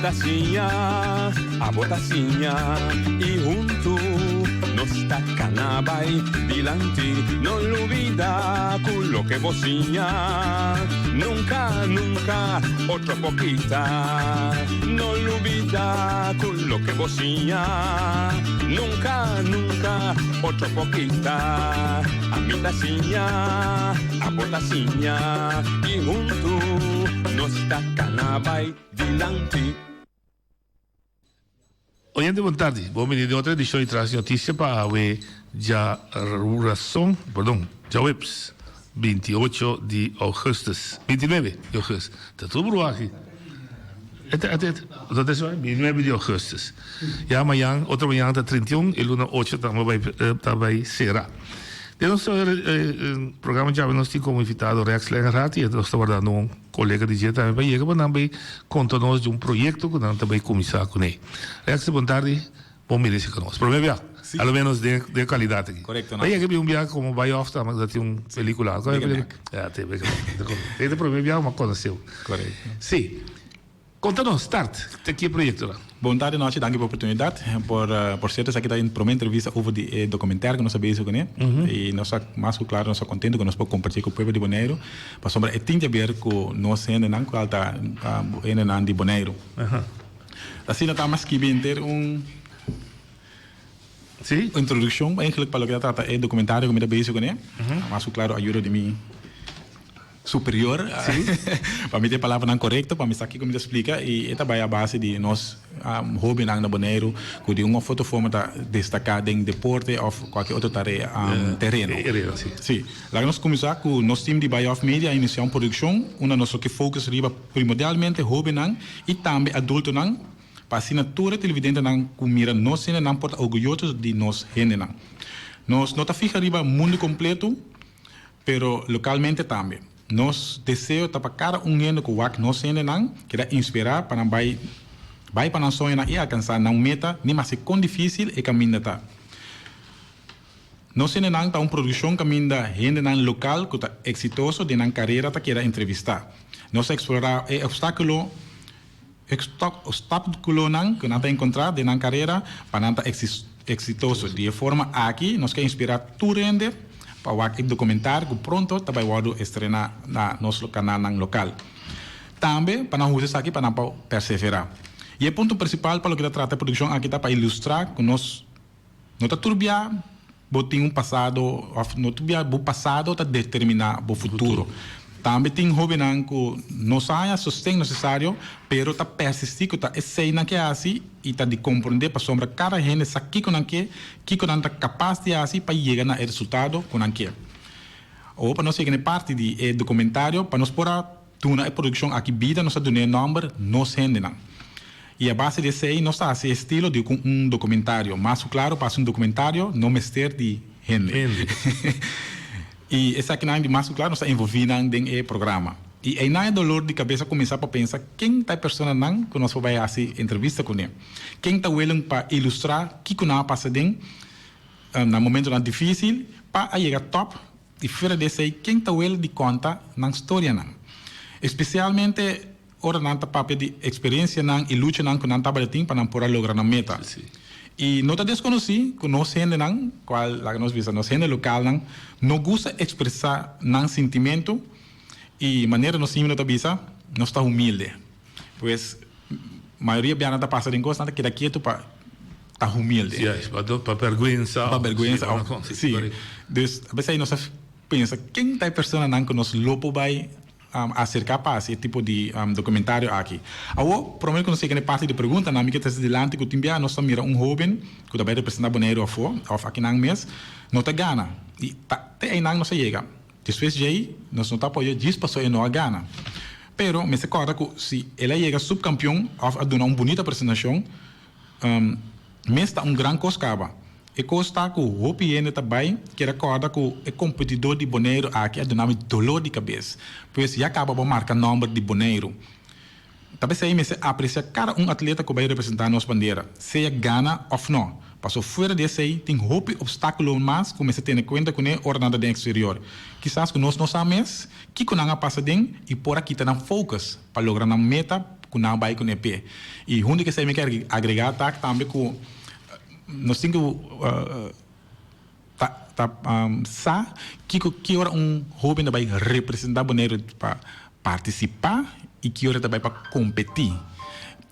ta siña, abo ta siña i huntu nos ta kana bai dilanti. No lubida ku loke bo siña nunka, nunka otro por kita. No lubida ku loke bo siña nunka, nunka otro por kita. Ami ta siña, abo ta siña i huntu nos ta kana bai dilanti. Oyente bon tardi, bon bini den otro edicion di Tras di Noticia pa awe djarason, perdon, djaweps 28 di augustus, 29 di augustus, ta tur bruha aki, 29 di augustus, ya mañan, otro mañan ta 31 e luna 8 ta bai ta bai cera. Den nos programa djawe nos tin como invitado Rex Lengerhart y nos ta wardando un colega di dje tambe pa yega pa nan bay conta nos di un proyecto cu nan ta bay cuminsa cune. Rex, bon tardi, bon bini si cu nos. Prome bia, a lo menos den den calidad aki. Correcto. Bay yega bin un bia como bay off tambe cu ta tin un pelicula. Big Mac. Ya, te Big Mac. Te ta prome bia cu mi a conoceu. Correcto. Si. Konta nos, start, ta ki e proyektonan? Bon tardi nochi, danki pa oportunidat. Por por sierto esaki ta e prome entrevista over di e documentario ku nos a bezig kuné. I nos ta mas ku klaro nos ta kontento ku nos por kompartí ku pueblo di Boneiru pasobra e tin di aber ku nos hendenan kual ta hendenan di Boneiru. Asina ta mas skibi henter un introdukshon eigenlijk pa loke ta trata e documentario ku mi ta bezig kuné. Mas ku klaro ayuda di mi superior pa mi ta e palabranan korekto pa mi sa kiko mi ta splika i e ta bai a base di nos hobennan na Boneiru ku di un òf otro forma ta destaká den deporte òf kualke otro tarea tereno. Sí. Laga nos kuminsá ku nos tim di Bayoff Media a inisiá un produkshon unda nos lo ke focus riba primordialmente hobennan i tambe adultonan pa asina tur e televidentenan ku mira nos hendenan por ta orguyoso di nos hendenan. Nos no ta fiha riba mundu kompleto. Pero lokalmente tambe. Nos deseo ta pa kada un hende ku wak nos hendenan keda inspirá pa nan bai bai pa nan soñonan i alkansá nan meta ni maske kon difísil e kaminda ta. Nos hendenan ta un produkshon kaminda hendenan lokal ku ta eksitoso den nan karera ta keda entrevistá. Nos a eksplorá e opstákulo opstákulonan ku nan ta enkontrá den nan karera pa nan ta eksitoso. Di e forma aki nos ke inspirá tur hende pa wak e dokumentar ku pronto ta bai wòrdu estrená na nos kanalnan lokal. Tambe pa nan usa esaki pa nan por perseverá. I e punto prinsipal pa loke ta trata e produkshon aki ta pa ilustrá ku nos no ta tur bia Bo tin un pasado of no ta bia bo pasado ta determina bo futuro. Tambe tin hobennan ku no sa haña sosten nesesario pero ta persisti ku ta esei nan ke hasi i ta di komprende pasobra kada hende sa kiko nan ke, kiko nan ta kapas di hasi pa yega na e resultado ku nan ke. Awor pa nos yega na e parti di e dokumentario pa nos por a Duna e produkshon aki bida nos a dun'é nòmber Nos Hendenan. I a base di esei nos ta hasi e estilo di ku un dokumentario. Mas ku klaro pa hasi un dokumentario no mester di hende. I esakinan di mas ku klaro nos ta envolví nan den e programa. I einan e dolor di kabes a kuminsá pa pensa ken ta e personanan ku nos por bai hasi entrevista kuné. Ken ta willing pa ilustrá kiko nan a pasa den nan momentonan difísil pa a yega tòp. I fuera di esei, ken ta wele di konta nan storianan? Espesialmente ora nan ta papia di eksperensianan i luchanan ku nan tabata tin pa nan por a logra nan meta. I no ta deskonosí ku nos hendenan, kual laga nos bisa nos hende lokalnan, no gusta ekspresá nan sintimentu i manera nos himno ta bisa, nos ta humilde. Pues, mayoria bianan ta pasa den kos, nan ta keda ketu pa ta humilde. Juist, pa pa bergwensa. Pa bergwensa of, si. Dus, a bes ei nos a pensa, ken ta e personanan ku nos lo por bai aserká pa hasi e tipo di dokumentario aki? Awor, promé ku nos yega na e parti di preguntanan, mi ke trese dilanti ku tin biaha nos ta mira un hóben ku ta bai representá Boneiru afó, òf akinan mes, no ta gana. I ta te einan nos a yega. Despues djei nos no ta apoya djis paso e no a gana. Pero mester corda cu si el a yega subcampeon of a duna un bunita presentacion, mes ta un gran cos caba. E cos ta cu hopi hende ta bay keda corda cu e competidor di Boneiru aki a duna mi dolor di cabes. Pues ya caba bo marca nomber di Boneiru. Ta p'esei mester aprecia cada un atleta cu bay representa nos bandera, sea gana of no. Paso fuera di esei tin hopi obstaculo mas cu mester tene cuenta cune ora nan ta den exterior. Kisas cu nos no sa mes kico nan a pasa den y por a kita nan focus pa logra nan meta. ku nan bai kuné p'e. I huntu ku esei mi ke agregá ta tambe ku nos tin ku ta ta sa kiko ki ora un hóben ta bai representá Boneiru pa partisipá i ki ora ta bai pa kompetí.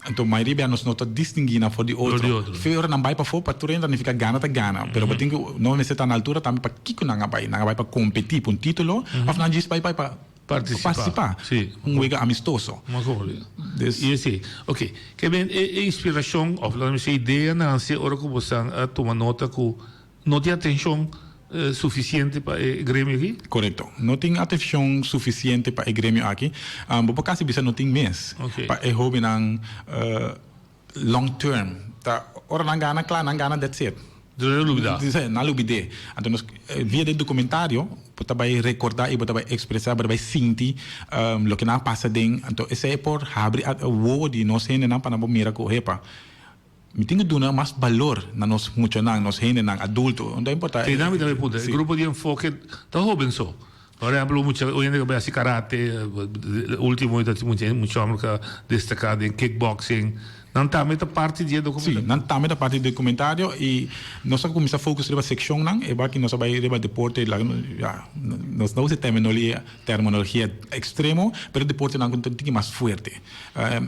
Anto mayoria bia nos no ta distinguí nan for di otro. Fe ora nan bai pafó pa tur hende ta nifiká gana ta gana. Pero bo tin ku nos mester ta na altura tambe pa kiko nan a bai. Nan a bai pa kompetí pa un título òf nan djis bai bai pa partisipá un wega amistoso. I esei. Oke. Ke men e inspirashon òf laga mi bisa idea nanse ora ku bosan a tuma nota ku No tin atencion suficiente pa e gremio aki? Corecto. No tin atencion suficiente pa e gremio aki. Bo por casi bisa no tin mes. Pa e hobennan long term. Ta ora nan gana, cla, nan gana, that's it. Nan a lubida. Nan a lubid'é. Anto nos via di e documentario bo ta bay recorda y bo ta bay expresa, bo ta bay sinti loke nan a pasa den. Anto esey por habri wowo di nos hendenan pa nan por mira cu, hepa, Mi tin ku duna mas balor na nos muchanan, nos hendenan adulto, no ta importa. Te nan mi ta puntra, e grupo di enfoke ta hoben so? Por ehemplo, un mucha, un hende ku bai hasi karate, ultimo ta tin mucha homber ku a destaká den kickboxing, nan tambe ta parti di e documentario? Si, nan tambe ta parti di e documentario i nos a kuminsá focus riba sekshonnan, e baki nos a bai riba deporte, ya, nos no usa e terminologia ekstremo, pero deportenan ku ta un tiki mas fuerte.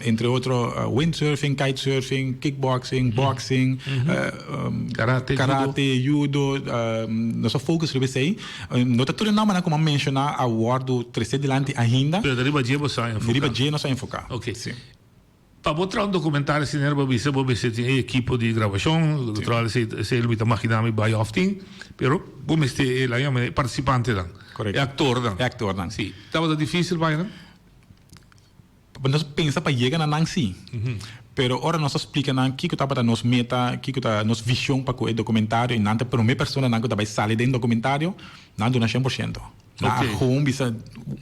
Entre otro windsurfing, kitesurfing, kickboxing, boxing, karate, judo. Nos a focus riba esei. No ta tur e nombernan ku mi a menshoná a wòrdu tresé dilanti ainda. Pero ta riba dje bo sa enfoká. Riba dje nos a enfoká. Oke. Pa bo traha un dokumentario asina bo bisa bo mester tin e ekipo di grabashon, natural esei lo mi ta maginá mi bai òf tin, pero bo mester e la yama e partisipantenan, e aktornan. E aktornan. Si. Tabata difísil pa nan? Nos pensa pa yega na nan sí. Pero ora nos a splika nan kiko tabata nos meta, kiko ta nos vision pa ku e dokumentario i nan ta promé personanan ku ta bai sali den dokumentario, nan a duna shen por shento. Nan a gewoon bisa,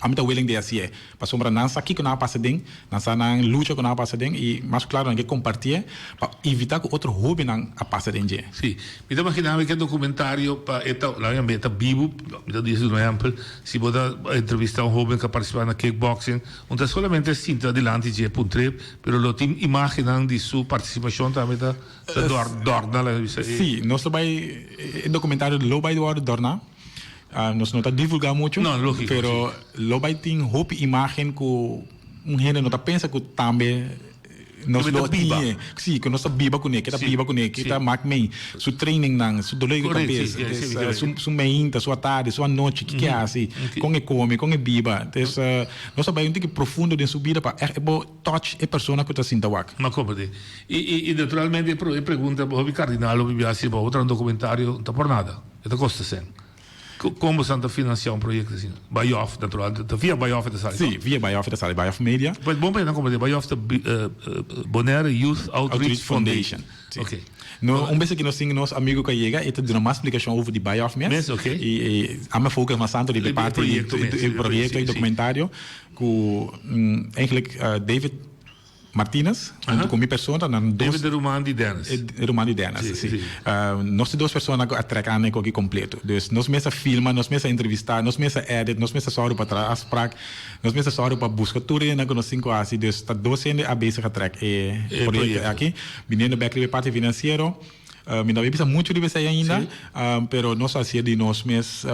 ami ta willing di hasié. Pasobra nan sa kiko nan a pasa den, nan sa nan lucha ku nan a pasa den i mas ku klaro nan ke kompartié pa evitá ku otro hóbennan a pasa den dje. Sí. Mi ta imaginá mi ke dokumentario pa e ta, laga mi ta bibu, mi ta disi un ehèmpel, si bo ta entrevistá un hóben ku a partisipá na kickboxing, No ta solamente sinta dilanti dje puntr'é, pero lo tin imágennan di su partisipashon tambe ta dòrna, laga bisa. Sí, nos lo bai, e dokumentario lo bai wòrdu dòrná. Nos no ta divulgá muchu, pero lo bai tin hopi imágen ku un hende no ta pensa ku tambe nos lo tin. Sí, ku nos ta biba kuné, ke ta biba kuné, ke ta mak mei. Su trainingnan, su dolor di kabes, su meinta, su atardi, su anochi, kiko e hasi, kon e kome, kon e biba. Entonces, nos a bai un tiki profundo den su bida pa ègt e por touch e persona ku ta sinta wak. M'a komprendé. I naturalmente e pregunta hopi kardinal hopi bia si bo traha un dokumentario no ta por nada, e ta kosta sèn. Kon boso ta finansiá un proyekto asina? Bayoff, natural, ta via Bayoff e ta sali, no? Sí, via Bayoff e ta sali, Bayoff Media. Pues bon pa nan komprendé, Bayoff ta Bonaire Youth Outreach Foundation. Sí. Ok. No, un bes aki nos tin nos amigo ku a yega, e ta duna mas splikashon over di Bayoff mes. Mes, ok. I ami a focus mas tantu riba e parti di e proyekto i dokumentario ku eigenlijk David Martinez, huntu ku mi persona, nan dos. David e ruman di Dennis. E ruman di Dennis, si. Nos ta dos persona ku a trek an e koki kompleto. Dus nos mes a filma, nos mes a entrevistá, nos mes a edit, nos mes a sòru pa traha afsprak, nos mes a sòru pa buska tur hende ku nos tin ku hasi. Dus ta dos hende a bezig a trek e proyekto aki. Biniendo bèk riba e parti finansiero, mi no a bisa muchu riba esei ainda, pero nos a hasié di nos mes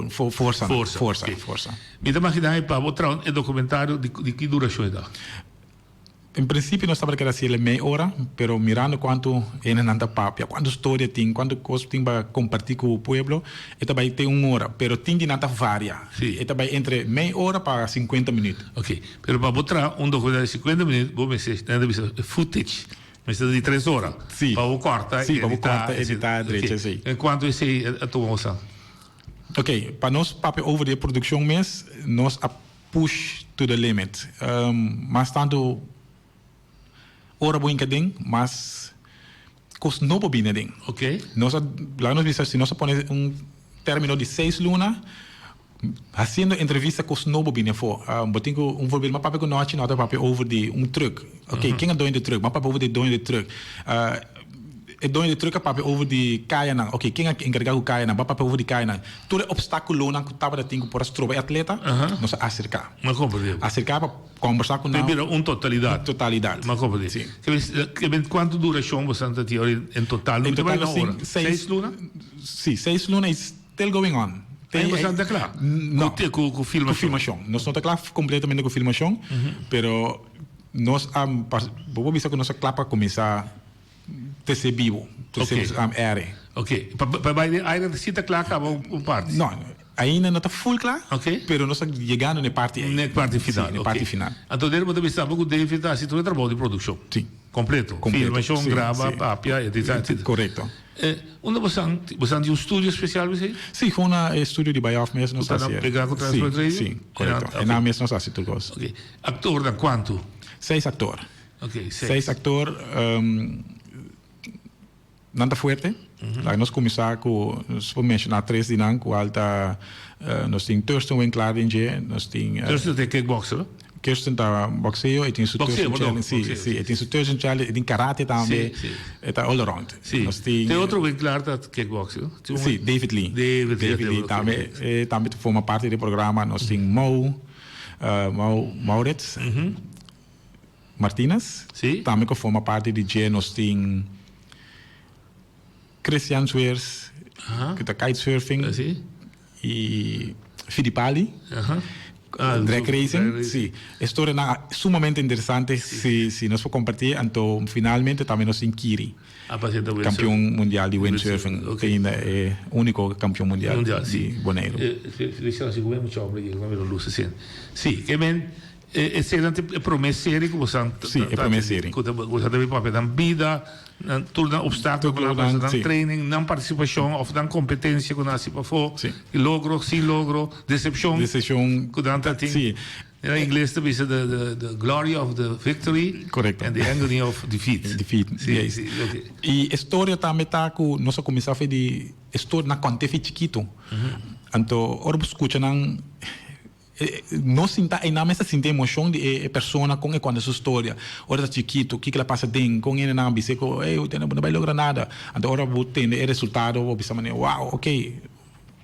forsa, forsa, forsa. Mi ta magina e pa bo traha e documentario di ki duracion e ta? En principio nos tabata keda haciel e mei ora, pero mirando cuanto hendenan ta papia, cuanto storia tin, cuanto cos tin pa comparti cu pueblo, e ta bay te un ora, pero tin di nan ta varia. E ta bay entre mei ora pa cincuenta minuut. Ok, pero pa bo traha un documentario di cincuenta minuut bo mester, nan ta bisa footage, mester ta di tres ora. Si. Pa bo corta, edita. Si, pa bo corta, edita, drecha esey. En cuanto esey a tuma bo sa? Ok, pa nos papia over di e produccion mes, nos a push to the limit. Mas tanto ora bo hinca den, mas cos nobo bini aden. Ok. Nos a, laga nos bisa, si nos a pone un termino di seis luna, haciendo entrevista cos nobo bini afo. Bo tin cu, un voorbeeld, mi a papia cu Nochi, nos a papia over di un truck. Ok, ken a doño di truck? Mi a papia over di e doño di truck. E doño di truck a papia over di kayanan. Ok, ken a enkargá ku kayanan? Bo a papia over di kayanan. Tur e opstákulonan ku tabata tin ku por a stroba e atleta, nos a aserká. Mi a komprendé. Aserká pa kombersá ku nan. Te bira un totalidat. Un totalidat. Mi a komprendé. Sí. Ke men kuantu durashon bo ta tin ora en total? En total nos tin seis. Seis luna? Sí, seis luna i still going on. Te bo ta kla? No. Ku filmashon? Ku filmashon. Nos no ta kla kompletamente ku filmashon, pero nos a, bo por bisa ku nos a kla pa kuminsá trese bibo, trese aire. Ok. Pa bai den aire si ta kla kaba un parti? No, ainda no ta full kla, Ok. pero nos ta yegando na e parti ei. Na e parti final. Si, na e parti final. Anto deri bo ta bisa bo ku David ta hasi tur e trabou di produkshon? Si. Kompleto? Kompleto. Filmashon, Si, graba, si. papia, etcetera, etcetera. Korekto. Unda bo san, bo san tin un studio spesial pa esei? Si, gewoon na e studio di Bayoff mes nos Ku ta hasi. na pegá ku Transworld Radio? Si, si, korekto. Ok. E nan mes nos hasi tur kos. Ok. Aktornan kuantu? Seis aktor. Ok, seis. Seis aktor, nan ta fuerte. Laga nos kuminsá ku, nos por menshoná tres di nan, kual ta, nos tin Thurston Winklaar den dje, nos tin. Thurston ta e kickboxer? Kirsten ta boxeo, e tin su Boxeo, Thurston perdon, Challenge, si, boxeo, si, e tin su Thurston Challenge, e tin karate tambe, Si, si. e ta all around. Si. Nos tin. Tin otro Winklaar ta kickboxing, no? Tin un- Si, David Lee. David Lee, David Lee ok, tambe, ok. e tambe ta forma parti di e programa. Nos tin Mau, Mau Maurits Martinez. Si. Tambe ku forma parti di dje. Nos tin Christian Sweers, ku ta kitesurfing. Si. I Fidipaldi, Ah, drag so- racing. drag Si, e storianan sumamente interesante si si nos por comparti. Anto finalmente tambe nos tin Kiri, Ah, pa ta windsurfing. campeon mundial di windsurfing. Ok. Te ainda e unico campeon mundial, Mundial, di si. Boneiru. Si, si, mucho hombre llega, no luce así. Si, ke men E eseinan ta e promé seri ku bo san Sí, e promé seri. Ku bo sa debe papia nan bida, nan tur nan opstákulo ku nan pasa, nan training, nan partisipashon òf nan kompetensia ku nan hasi pafó, logro, sin logro, desepshon Desepshon ku nan ta tin. Sí. Na ingles ta bisa the glory of the victory Korekto. and the agony of defeat. Defeat, Sí, yes. sí, ok. I e storia tambe ta ku nos a kuminsá for di e storia nan kònt'é for chikitu. Anto ora bo skucha nan. No sinta einan mes ta sinti emocion di e persona con e conta su storia. Ora ta chikito, kiko el a pasa den, con hende nan a bis'e cu ey bo no bay logra nada. Anto ora bo tende e resultado bo bisa manera wow, ok,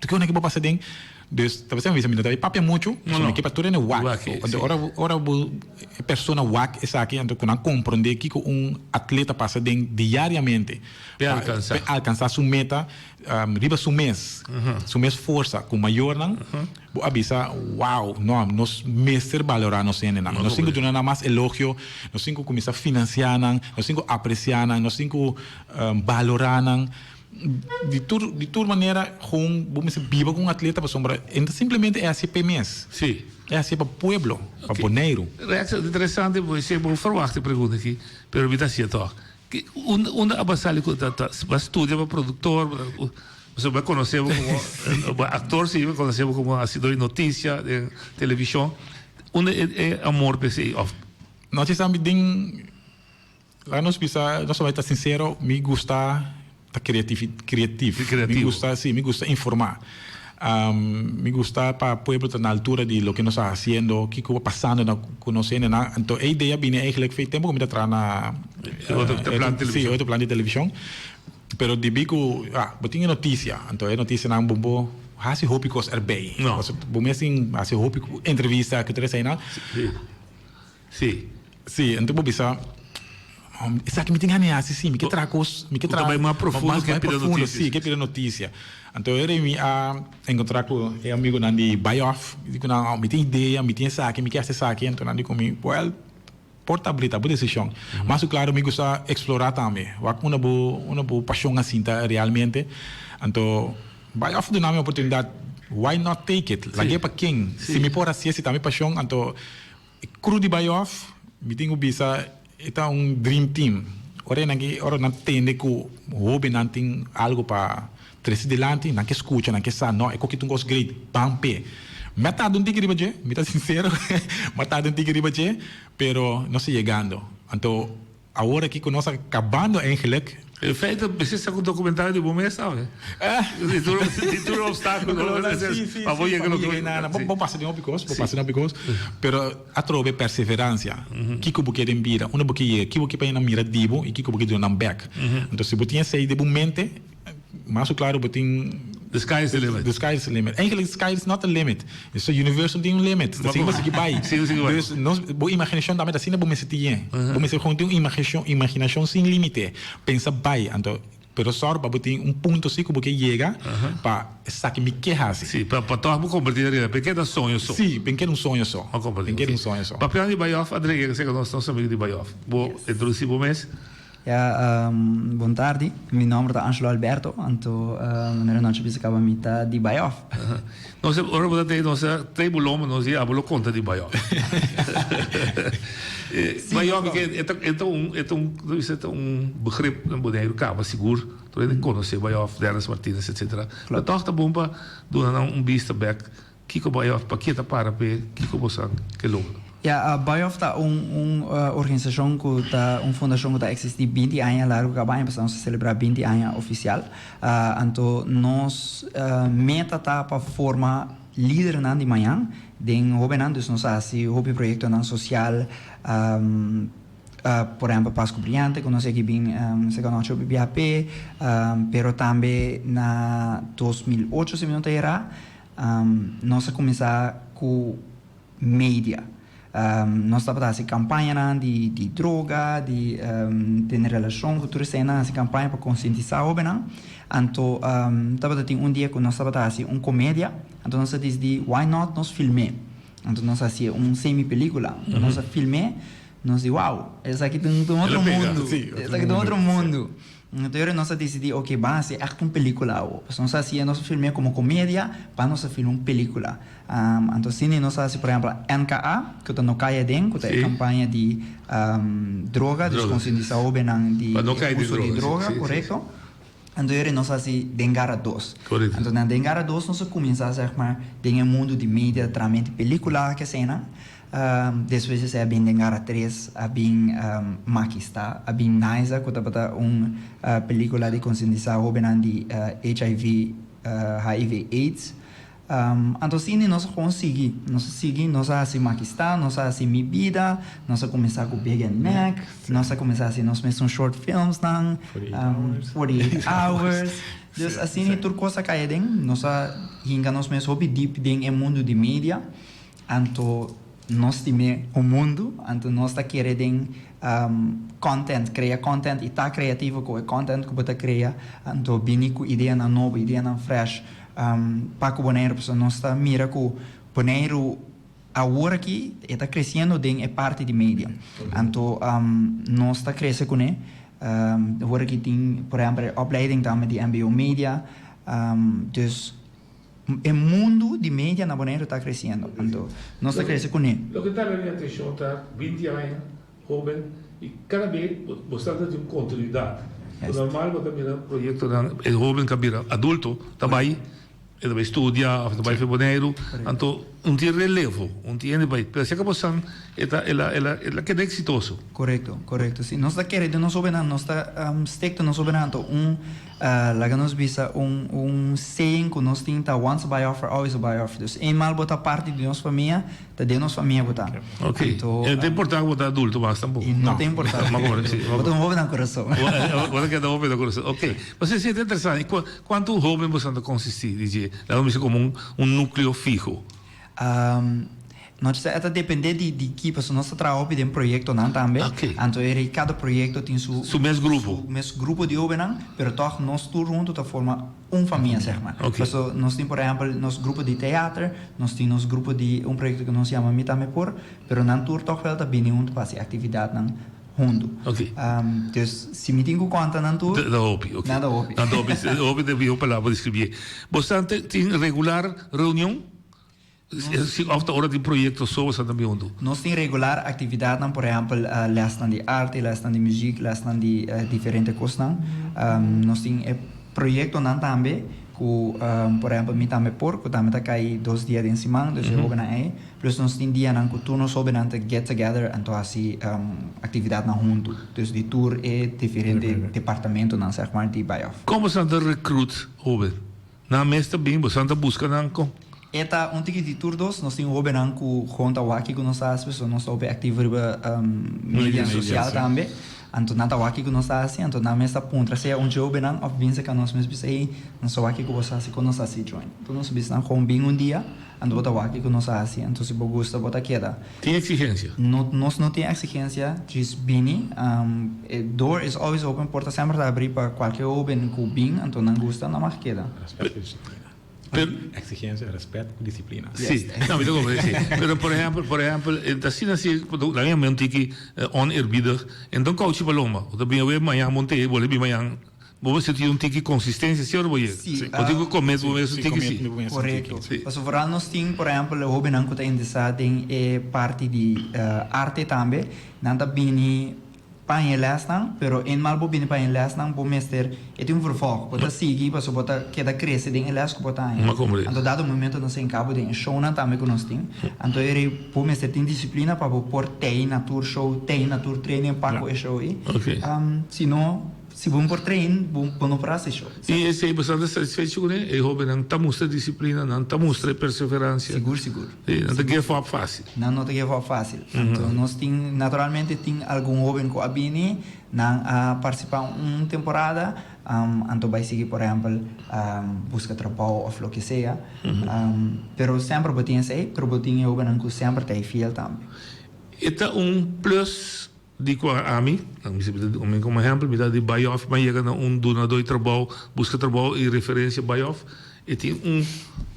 tur kico bo pasa den. Dus ta bisa mi bisa mi no ta bay papia mucho, pasobra mi ke pa tur hende wak. Anto ora ora bo e persona wak esaki anto cu nan comprende kico un atleta pasa den diariamente pa alcansa su meta riba su mes, su mes forsa cu mayornan. Bo a bisa, Wow, no, nos mester balorá nos hendenan. Nos tin ku duna nan mas elogio, nos tin ku kuminsá finansiá nan, nos tin ku apresiá nan, nos tin ku balorá nan. Di tur, di tur manera, gewoon bo mester biba ku un atleta pasobra e no ta simplemente e hasié p'e mes. Sí. E hasié pa pueblo, pa Boneiru. Rex, interesante, bo esei bo ferwagt e pregunta aki, pero mi ta hasié tòg. Unda, unda a bo sali ku ta, ta, bo a studia pa produktor, Pasobra bo a conoce bo como bo actor si, bo a conoce bo como hacidor di noticia den television. Unda e e amor pa esey of? No si sa mi den laga nos bisa nos a bai ta sincero mi gusta ta creativi creativ mi gusta si mi gusta informa mi gusta pa pueblo ta na altura di loke nos ta haciendo kiko pasando na ku nos hendenan anto e idea bini eigenlijk fe tempo ku mi ta traha na E otro plan di si otro plan di television. Pero debí ku ah bo tin e notisia, anto e notisianan bo bo hasi hopi kos erbei. No. Pasobra bo mes tin hasi hopi entrevista ku tur eseinan. Si. Si. Si, anto bo bisa, esaki mi tin gana di hasi si, mi ke traha kos, mi ke Bo ta traha bai mas profundo mas ke bai pida profundo, notisia. si, ke pida notisia. Anto e mi a enkontrá ku e amigunan di Bayoff, mi di ku nan, mi tin idea, mi tin esaki, mi ke hasi esaki, anto nan di ku mi, wèl, Por ta brita bo desishon. Mas ku klaro mi gusta eksplorá tambe. Wak unda bo unda bo pashon a sinta realmente. Anto bai òf duna mi oportunidat, why not take it? Lag'é pa ken? Si mi por hasié, si ta mi pashon, anto e crew di bai òf mi tin ku bisa e ta un dream team. Ora e nan ke ora nan tende ku hóbennan tin algu pa Trece dilanti, nan ke scucha, nan ke sa, no, e koki ta un cos great, ban p'e. Mi a tarda un tiki riba dje, mi ta sincero, mi a tarda un tiki riba dje, pero nos ta yegando. Anto, awor aki cu nos a cabando eigenlijk, In feite, mester sa ku documentario di bo mes tambe. Di tur di tur obstáculo. Pa bo yega loke bo. Bo pasa den hopi kos, bo pasa den hopi kos, pero atrobe perseverancia. Kiko bo ke den bida, unda bo ke yega, kiko bo ke pa nan mira di bo i kiko bo ke duna nan bek. Anto si bo tin esei den bo mente, mas ku klaro bo tin. The sky is the limit. The sky is the limit. Eigenlijk the sky is not the limit. So universo no tin un limit. Ta sigui bo sigui bai. Sigui sigui bai. Dus nos bo imaginashon tambe ta asina bo mester tin. Bo mester gewoon tin un imaginashon imaginashon sin limite. Pensa bai anto pero sòru pa bo tin un punto si ku bo ke yega pa esaki mi ke hasi. Si, pa pa tòg bo kompartí na realidad. P'e keda soño so. Si, p'e keda un soño so. Bo kompartí. P'e keda un soño so. Papiando di bai òf André yega serka nos nos amigo di bai òf. Bo introdusí bo mes. Ya, bon tardi. Mi nomber ta Angelo Alberto, anto manera nochi bisa caba mi ta di bai off. Nos ora bo ta tei nos a trei bo lomba nos di abo lo conta di bai off. Bai off e ta e ta un e ta un e ta un begrip na Boneiru caba sigur tur hende conoce bai off Dennis Martinez etcetera pero toch ta bon pa duna nan un bista bek Kiko Bayoff pa ke ta para p'e? Kiko bo sa ke logra? Ya, Bayoff ta un un organisashon ku ta un fundashon ku ta eksistí binti aña largu kaba aña pasá nos a selebrá binti aña ofisial. Anto nos meta ta pa forma lidernan di mañan den hóbennan, dus nos a hasi hopi proyektonan sosial, por ehèmpel Pasku Briante ku nos a bin seka nochi hopi biaha p'e, pero tambe na 2008 si mi no ta erá, Nos a kuminsá ku media. Nos tabata hasi kampañanan di di droga, di tene relashon ku tur eseinan, hasi kampaña pa konsientisá hóbennan. Anto tabata tin un dia ku nos tabata hasi un komedia, anto nos a disidí why not nos film'é. Anto nos a hasié un semi pelíkula. Anto nos a film'é, nos di wow, esaki ta un otro mundu, esaki ta un otro mundu. Anto yora nos a disidí, oke, ban hasi ègt un pelíkula awo. Pasobra nos a hasié, nos a film'é komo komedia, ban nos a filma un pelíkula. Anto asina nos a hasi, por ehèmpel, NKA, ku ta No Kai Aden, ku ta e kampaña di droga, dus konsientisá hóbennan di e uso di droga, korekto. Anto yora nos a hasi Den Gara Dos. Anto na Den Gara Dos nos a kuminsá, sègmar, den e mundu di media, trahamentu di pelíkula, keseinan. Despues esei a bin den gara tres, a bin Makista, a bin Naiza ku tabata un pelikula di konsientisá hóbennan di HIV, hiv aids. Anto asina nos a kon sigui, nos a sigui, nos a hasi Makista, nos a hasi Mi Bida, nos a kuminsá ku Big and Mac, nos a kuminsá hasi nos mesun short filmsnan, 48 hours. Dus asina tur kos a kai aden, nos a hinka nos mes hopi dip den e mundu di media. Anto nos stim'é un mundu, anto nos ta kere den content, crea content y ta creativo cu e content cu bo ta crea, anto bini cu ideanan nobo, ideanan fresh pa cu Boneiru, pasobra nos ta mira cu Boneiru awor aki e ta creciendo den e parti di media, anto nos ta crece cune, awor aki tin por ehempel e opleiding tambe di mbo media, dus. E mundu di media na Boneiru ta kresiendo, anto nos ta krese kuné. Loke ta hala mi atenshon ta binti aña hóben i kada be bo sa ta tin un kontinuidat. Normal bo ta mira proyektonan e hóben ka bira adulto ta bai e ta bai studia òf e ta bai for Boneiru anto un tin relevo un tin hende bai pero si aka bo san e ta el a el a keda eksitoso. Korekto korekto si nos ta kere den nos hóbennan nos ta stek den nos hóbennan anto un Laga nos bisa un un saying ku nos tin ta once a buy-offer always a buy-offer. Dus eenmaal bo ta parti di nos famia, ta den nos famia bo ta. Ok. Anto, E no ta importá ku bo ta adulto mas tampoko. E no ta importá. Bo ta un hoben na kurason. Bo ta keda hoben na kurason. Ok. Pasobra esei ta interesante. Kuantu hoben boso ta konsistí di dje? Laga nos bisa komo un un núkleo fiho. Nos ta e ta depende di di ki pasobra nos ta traha hopi den proyectonan tambe. Ok. Anto e rei cada proyecto tin su Su mes grupo. Su mes grupo di hobennan, pero tog nos tur hunto ta forma un famia zeg maar. Ok. Pasobra nos tin por ehempel nos grupo di teater, nos tin nos grupo di un proyecto ku nos yama Mi Tambe Por, pero nan tur tog wel ta bini hunto pa hasi actividadnan hunto. Ok. Dus si mi tin ku konta nan tur. Ta hopi, ok. Nan ta hopi. Nan ta hopi, hopi ta e mihor palabra pa describié. Boso tin regular reunion? Si of ta ora di proyecto so boso ta biondo? Nos tin regular actividadnan, por ehempel lesnan di arte, lesnan di muziek, lesnan di diferente cosnan. Nos tin e proyectonan tambe. ku por ehempel Mi Tambe Por ku tambe ta kai dos dia den siman, dus e hobennan ei. Plus nos tin dianan ku tur nos hobennan ta get together anto hasi aktividatnan huntu. Dus di tur e diferente departamentonan sèg mar di Bayoff. Kon boso ta recruit hoben? Nan mes ta bin, boso ta buska nan kon? E ta un tiki di tur dos. Nos tin hobennan ku gewoon ta wak kiko nos ta hasi pasobra nos ta hopi aktivo riba media sosial tambe. Anto nan ta wak kiko nos ta hasi, anto nan mes ta puntra sea un dje hobennan òf bin serka nos mes bisa ey nos ta wak kiko boso hasi kon nos hasi join. Anto nos bisa nan gewoon bin un dia anto bo ta wak kiko nos a hasi anto si bo gusta bo ta keda. Tin eksigensia? No, nos no tin eksigensia, djis bini. E door is always open, porta semper ta abri pa kualke hoben ku bin anto nan gusta nan mag keda. Respet ku disiplina. Eksigensia, respet ku disiplina. Si, no mi ta komprende si. Pero por ehempel, por ehempel, e ta asina si laga mi un tiki oneerbiedig, enton kouchi paloma, bo ta bin awe mañan bo no te, bo lo bin mañan. Bo mester tin un tiki consistencia si ora bo yega. Si. Bo tin cu comet bo mes un tiki si. Corecto. Pasobra vooral nos tin por ehempel e hobennan cu ta interesa den e parti di arte tambe, nan ta bini pa haña lesnan, pero eenmaal bo bini pa haña lesnan bo mester e tin un vervolg, bo ta sigui pasobra bo ta keda crece den e les cu bo ta haña. Anto dado momento nos a hinca bo den e shownan tambe cu nos tin, anto e rei bo mester tin disciplina pa bo por tei na tur show, tei na tur training pa cu e show ei. Si no. Si bo no por train, bo no por hasi show. I esei bastante satisfecho kuné. E hóbennan ta mustra disiplina, nan ta mustra e perseveransia. Sigur, sigur. Sí, nan ta give up fásil. Nan no ta give up fásil. Anto nos tin, naturalmente tin algun hóben ku a bini, nan a partisipá un temporada, anto bai sigui por ehèmpel buska trabou òf loke sea. Pero semper bo tin esei, pero bo tin e hóbennan ku semper ta ei fiel tambe. E ta un plus Di kua ami, mi siempre ta duna mi komo ehèmpel, mi ta di bai òf mi a yega na un dunadó di trabou, buska trabou i referensia bai òf, e tin un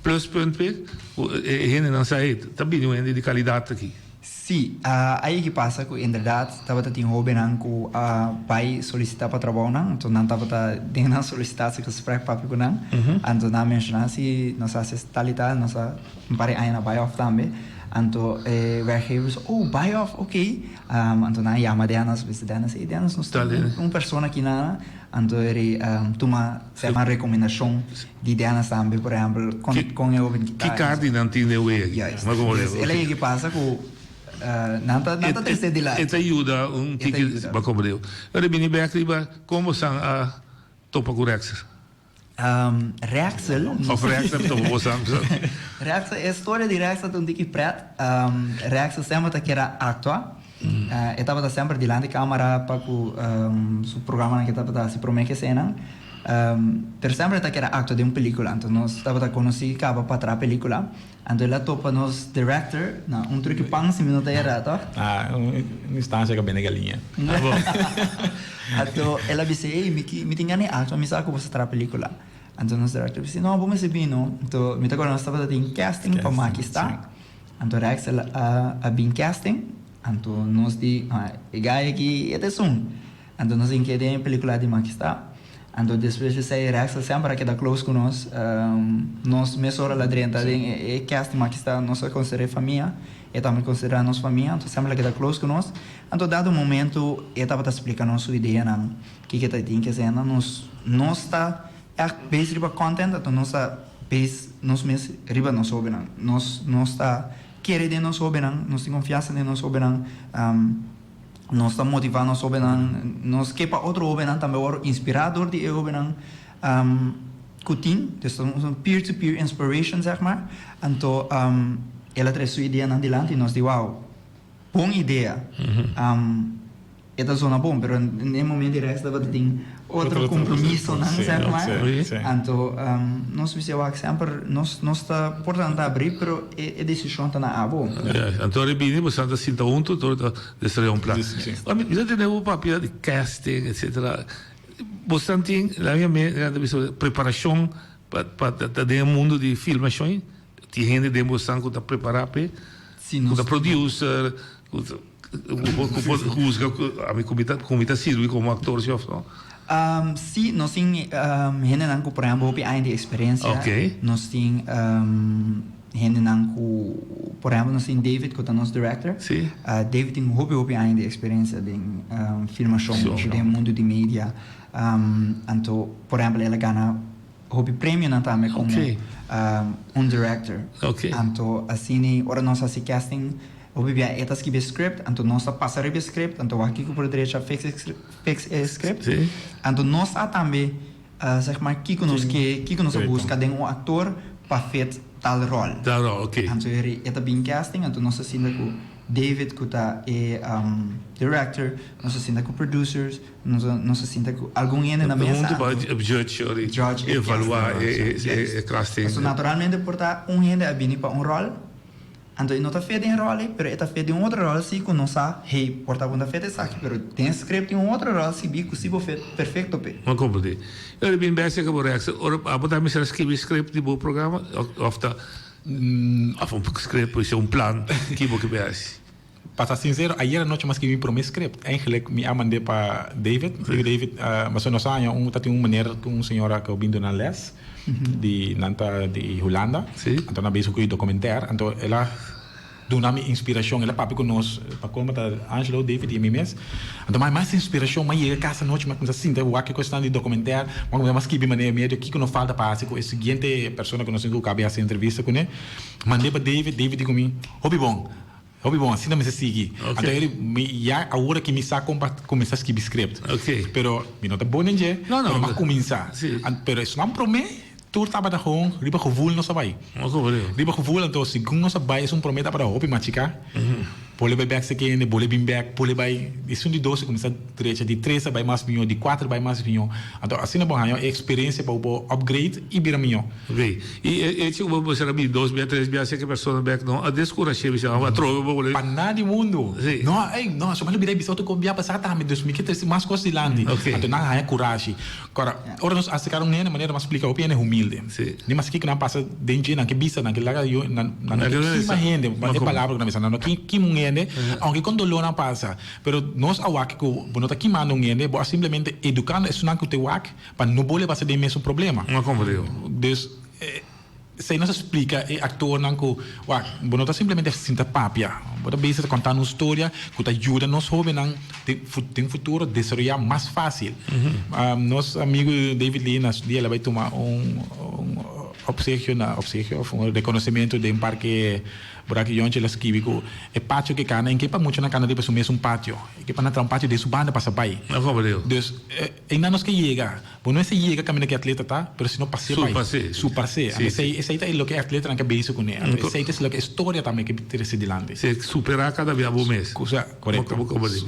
pluspunt p'e ku e hendenan sa hey, ta bini un hende di kalidat aki. Sí, a yegi pasa ku inderdat tabata tin hóbennan ku a bai solisitá pa trabounan, anto nan tabata den nan solicitatiegesprek papia ku nan, anto nan a menshoná si nos a hasi tal i tal, nos a un par di aña na bai òf tambe, anto e werkgever bisa, oh bai òf, oké. Anto nan a yama Dennis, bisa Dennis, ey Dennis nos tin un persona aki na, anto e rei tuma sierto rekomendashon di Dennis tambe, por ehempel kon kon e hoben ki ta. Ki karti nan tin den wea aki? Juist. Dus el a yega pasa ku nan ta nan ta trese dilanti. E ta yuda un tiki pa komprende. Ora bini bek riba kon bo san a topa ku Rexer? Rexel. Of Rexel ta bo san. Rexel, e storia di Rexel ta un tiki pret. Rexel semper ta keda actua. E tabata semper dilanti camara pa cu su programanan cu e tabata haci prome cu esenan. Pero semper e ta keda actua den un pelicula. Anto nos tabata conoci caba pa traha pelicula. Anto el a topa nos director na un truki pan si mi no ta erá toch? Ah, un instancia ka bende galiña. Anto el a bisa, ey, mi ki, mi tin gana di actua, mi sa ku bo sa traha pelicula. Anto nos director bisa, no, bo mester bini. Anto mi ta acorda nos tabata tin casting pa Maki Sta. Anto Rex el a a bin casting, anto nos di, ah, e guy aki e ta esun. Anto nos tin keda den e pelicula di Maki Sta. Anto despues di esei Rexel semper a keda close cu nos. Nos mesora la drenta den e cast di Makista, nos a consider'e famia, e tambe considera nos famia, anto semper la keda close cu nos. Anto dado momento e tabata splica nos su ideanan, kiko e ta tin ke hacer, nos nos ta echt base riba content, anto nos ta base nos mes riba nos hobennan. Nos nos ta kere den nos hobennan, nos tin confiansa den nos hobennan. Nos ta motivá nos hóbennan, nos ke pa otro hóbennan tambe wòrdu inspirá dor di e hóbennan ku tin. Dus ta un peer to peer inspiration zeg maar. Anto el a trese su ideanan dilanti i nos di wou, bon idea. E ta zona bon, pero na e momento di rèks tabata tin otro kompromisonan zeg maar. Anto nos bisa wak semper nos nos ta por tanta abrí pero e desishon ta na abo. Anto ora e bini boso ta sinta hunto anto ta desaroyá un plan. Mi ta tende bo papia di casting etcetera. Boso tin laga mi ta bisa preparashon pa pa ta den e mundo di filmashon? Tin hende den boso ku ta prepará p'e? Ku ta producer ku ta. Bo por huzga ku ami ku mi ta ku mi ta sirbi komo aktor si òf no? Sí, nos tin hendenan ku por ehèmpel hopi aña di eksperensia. Nos tin hendenan ku por ehèmpel nos tin David ku ta nos director. David tin hopi hopi aña di eksperensia den filmashon, den mundu di media. Anto por ehèmpel el a gana. hopi premionan tambe komo un director. Anto asina ora nos hasi casting hopi bia e ta skibi e script anto nos ta pasa riba e script anto wak kiko por drecha fix fix e script. Anto nos sa tambe zeg maar kiko nos ke kiko nos a buska den un actor pa fit tal rol. Tal rol, ok. Anto e ta bin casting anto nos ta sinta ku David ku ta e director, nos ta sinta ku producers, nos nos ta sinta ku algun hende na mesa. Huntu pa judge ori Judge e evalua e e casting. Pasobra naturalmente por ta un hende a bini pa un rol, anto e no ta fit den e rol ei, pero e ta fit den un otro rol si ku nos sa, hey, por ta bo no ta fit esaki, pero den e script tin un otro rol si bi ku si bo fit perfecto p'e. Bo a komprendé. E ora bin bèstia ku bo reaksha, ora abo ta mester a skibi script di bo programa òf ta Of un script, puede ser un plan, ki bo ke bay haci? Pa ta sincero, ayer anochi mi a scribi mi prome script. Eigenlijk mi a mand'é pa David. Mi di David, pasobra nos a haña un, ta tin un meneer cu un señora cu a bin duna les di, nan ta di Hulanda. Anto nan a bezig cu e documentaire. Anto el a duna mi inspiracion, el a papia cu nos, pa colmo ta Angelo, David y mi mes. Anto mi mas inspiracion, mi a yega cas anochi, mi a cuminsa sinta wak e cuestion di documentaire, mi a cuminsa mas skibi manera medio kico no falta pa haci cu e siguiente persona cu nos tin cu cabe haci entrevista cune. Mand'e pa David, David di cu mi, Hopi bon, hopi bon, asina mester sigui. Anto eri mi ya awor aki mi sa con pa cuminsa skibi script. Pero mi no ta bon den dje, pero mi a cuminsa. Pero esnan prome. Tur tabata gewoon riba gevoel nos a bai. Riba gevoel anto segun nos a bai esun prome tabata hopi machica. Bole bai bek sekende, bole bin bek, bole bai esun di dos a cuminsa drecha, di tres a bai mas miho, di cuater a bai mas miho. Anto asina bo haña e experiencia pa bo por upgrade y bira miho. Ok. Y e hecho cu bo mester a bin dos bia, tres bia hacia ki persona bek no a descurash'é bisa atrobe bo bole. Pa nada di mundo. No, ey, no, so mi a lubida bisa otro cos bia pasa tambe, dus mi ke trece mas cos dilanti. Anto nan a haña curashi. Kora, ora nos aserká un hende, manera mas splika hopi hende humilde. Ni mas kiko nan pasa den dje, nan ke bisa, nan ke laga yu, nan nan no ke kima hende, e palabra ku nan bisa, nan no ke kima un hende, aunke kon doló nan pasa. Pero nos a wak ku bo no ta kimando un hende, bo a simplemente edukando esunnan ku te wak pa no bolbe pasa den e mesun problema. Dus. Esei nos a splika e aktornan ku, wak, bo no ta simplemente sinta papia, bo ta bezig ta konta nos storia ku ta yuda nos hóbennan den futuro desaroyá mas fásil. Nos amigu David Lee na su dia el a bai tuma un opsegio na opsegio òf un rekonosementu den parke Burak Yonchi el a skibi ku e patio ke kana, en ke pa mucha nan kana riba su mesun patio, e ke pa nan traha un patio den su banda pasa bai. Dus einan nos ke yega. Bo no mester yega kaminda ku e atleta ta, pero sino pas'é bai. Surpas'é. Surpas'é. Anto esei, esei ta e loke e atletanan ke bezig kuné. Anto esei ta loke e storia tambe ke trese dilanti. Si, superá kada bia bo mes. Kusa, korekto. Bo koba di.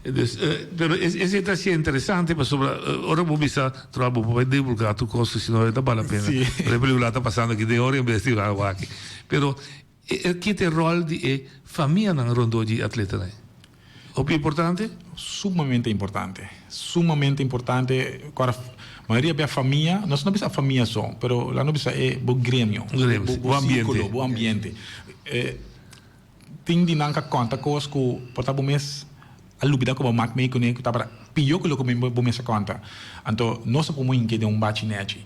Dus, pero esei ta así interesante pasobra ora bo bisa troba bo por bai divulgá tur kos sino e ta bal la pena. Si. Pero e pelikula ta pasando aki den ora en bes di wak. Pero e ki ta e ròl di e famianan rondó di e atletanan? Hopi importante? Sumamente importante. Sumamente importante. Kora mayoria bia famia, nos no bisa famia so, pero la no bisa e bo gremio, Gremio, bo, bo bo ambiente. sirkulo, bo ambiente. Eh, tin di nan ka konta kos ku por ta bo mes a lubida ku bo mak mei kuné ku tabata pió ku loke bo mes a konta. Anto nos ta por hinke den un bachi nechi.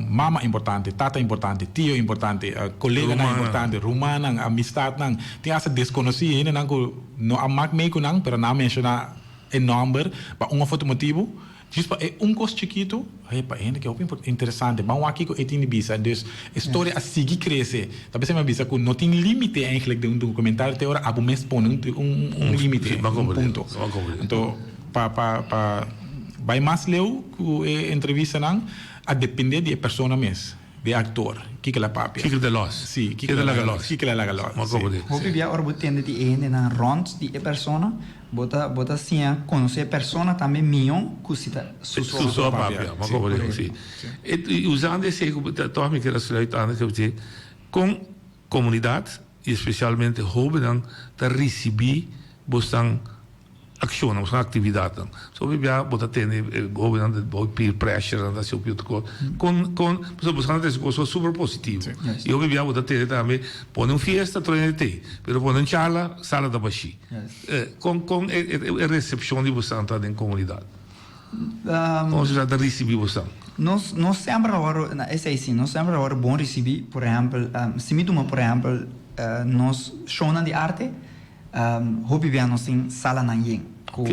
Mama importante, tata importante, tio importante, koleganan importante, rumannan, amistatnan. Tin asta deskonosí, hendenan ku no a mak mei ku nan, pero nan a menshoná e nòmber pa un òf otro motibu. Djis pa e un kos chikitu, hey, pa e hende ke hopi interesante, ban wak kiko e tin di bisa. Dus e storia a sigui krese. Ta p'esei mi a bisa ku no tin límite eigentlik den un dokumentario te ora abo mes pone un límite, un punto. Anto pa pa pa bai mas leu ku e entrevistanan a depende di e persona mes, di e aktor, kiko el a papia. Kiko ta los. Si, kiko el a laga los. Kiko el a laga los, si. Hopi bia ora bo tende di e hendenan rònt di e persona, bo ta bo ta siña konosé e persona tambe mihó ku si ta su so Su so a papia, bo a komprende, si. I usando esei ku tòg mi kere sluit aan ku dje, kon komunidat i espesialmente hóbennan ta risibí bosnan Accionnan, boso actividadnan. So hopi bia bo ta tene e hobennan ta bou peer pressure, nan ta haci hopi otro cos. Con, con, pasobra boso a trece cos super positivo. Y hopi bia bo ta tene tambe, pone un fiesta troe na tei, pero pone un charla, sala ta bashi. Con, con e e recepcion di boso ta den comunidad? Con boso ta ricibi boso? Nos, nos semper a wòrdu, na esei si, nos semper a wòrdu bon ricibi, por ehempel, si mi tuma por ehempel nos shownan di arte, Hopi bia nos tin salanan yen ku.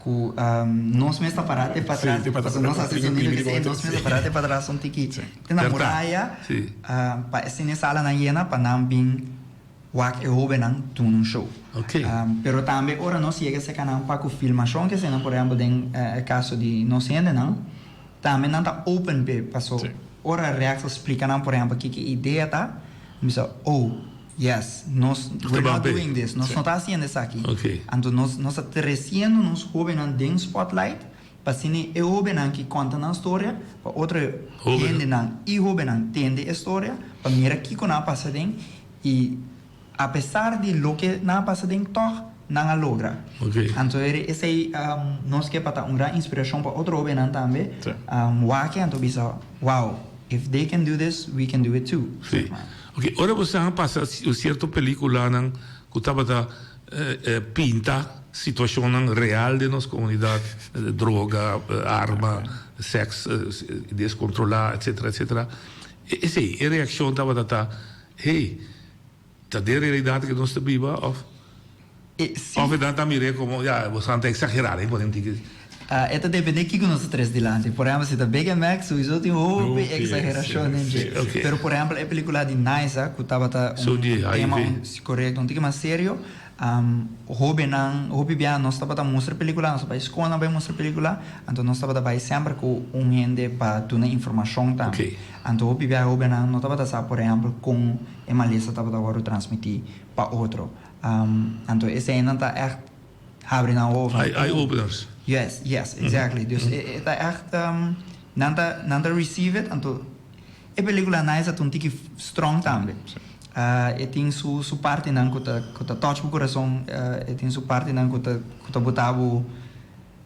Ku nos mes ta pará te patras, pasobra nos hasi sonido di esei, nos mes ta pará te patras un tiki te na muraya pa asina e salanan yena pa nan bin wak e hobennan duna un show. Pero tambe ora nos yega serka nan pa ku filmashon ke eseinan, por ehèmpel den e kaso di nos hendenan, tambe nan ta open p'e paso ora Rex a splika nan por ehèmpel kiko e idea ta, nan bisa, oh. Yes, nos, we're not doing this, nos no ta haciendo esaki. Anto nos, nos ta treciendo nos hobennan den spotlight pa asina e hobennan ki conta nan storia pa otro hendenan y hobennan tende e storia pa mira kico nan a pasa den y a pesar di loke nan a pasa den toch nan a logra. Anto esey nos ke pa ta un gran inspiracion pa otro hobennan tambe wak anto bisa wow, if they can do this, we can do it too. Sí. Ok, ora bo sa pasa cierto peliculanan cu tabata pinta situacionnan real den nos comunidad, droga, arma, sex descontrola, etcetera, etcetera, esey, e reaccion tabata ta, hey, ta den realidad cu nos ta biba of? Of e nan ta mir'é komo, ya, boso ta eksagerá den pone un tiki. E ta dependé kiko nos ta tres dilanti. Por ehèmpel, si ta Big and Mac, souiso tin hopi eksagerashon den dje. Pero por ehèmpel e pelikula di Naisa, ku tabata un tema, korekto, un tiki mas serio, hóbennan, hopi bia nos tabata mustra e pelikula, nos ta bai skolnan bai mustra e pelikula, anto nos tabata bai semper ku un hende pa duna informashon tambe. Anto hopi bia hóbennan no tabata sa, por ehèmpel, kon e malesa tabata wòrdu transmití pa otro. Anto eseinan ta ègt habri nan wowo van. Eye openers. Yes, yes, exactly. Dus e ta ègt, nan ta, nan ta receive it, anto e pelicula Nice a ta un tiki strong tambe. E tin su, su partinan ku ta, ku ta touch bo kurason, e tin su partinan ku ta, ku ta bota bo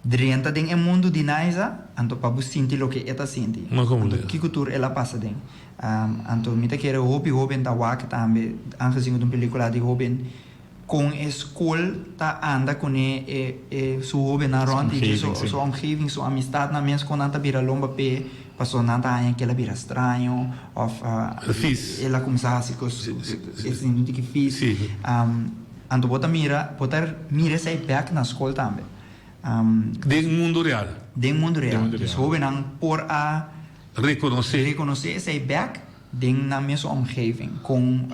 drenta den e mundu di Naiza, anto pa bo sinti loke e ta sinti. Anto kiko tur el a pasa den. Anto mi ta kere hopi hoben ta wak tambe, aangezien ku ta un pelikula di hoben, kon e skol ta anda kuné e e su hobennan rònt di dje, su omgeving, su amistatnan mes kon nan ta bira lomba p'e, pasobra nan ta haña ku el a bira straño òf el a kuminsá hasi kos e sinti un tiki fis. Anto bo ta mira, bo ta mira esei bèk na skol tambe. Den mundu real. Den mundu real. Dus hobennan por a. Rekonosé. Rekonosé esei bèk den nan mesun omgeving. Kon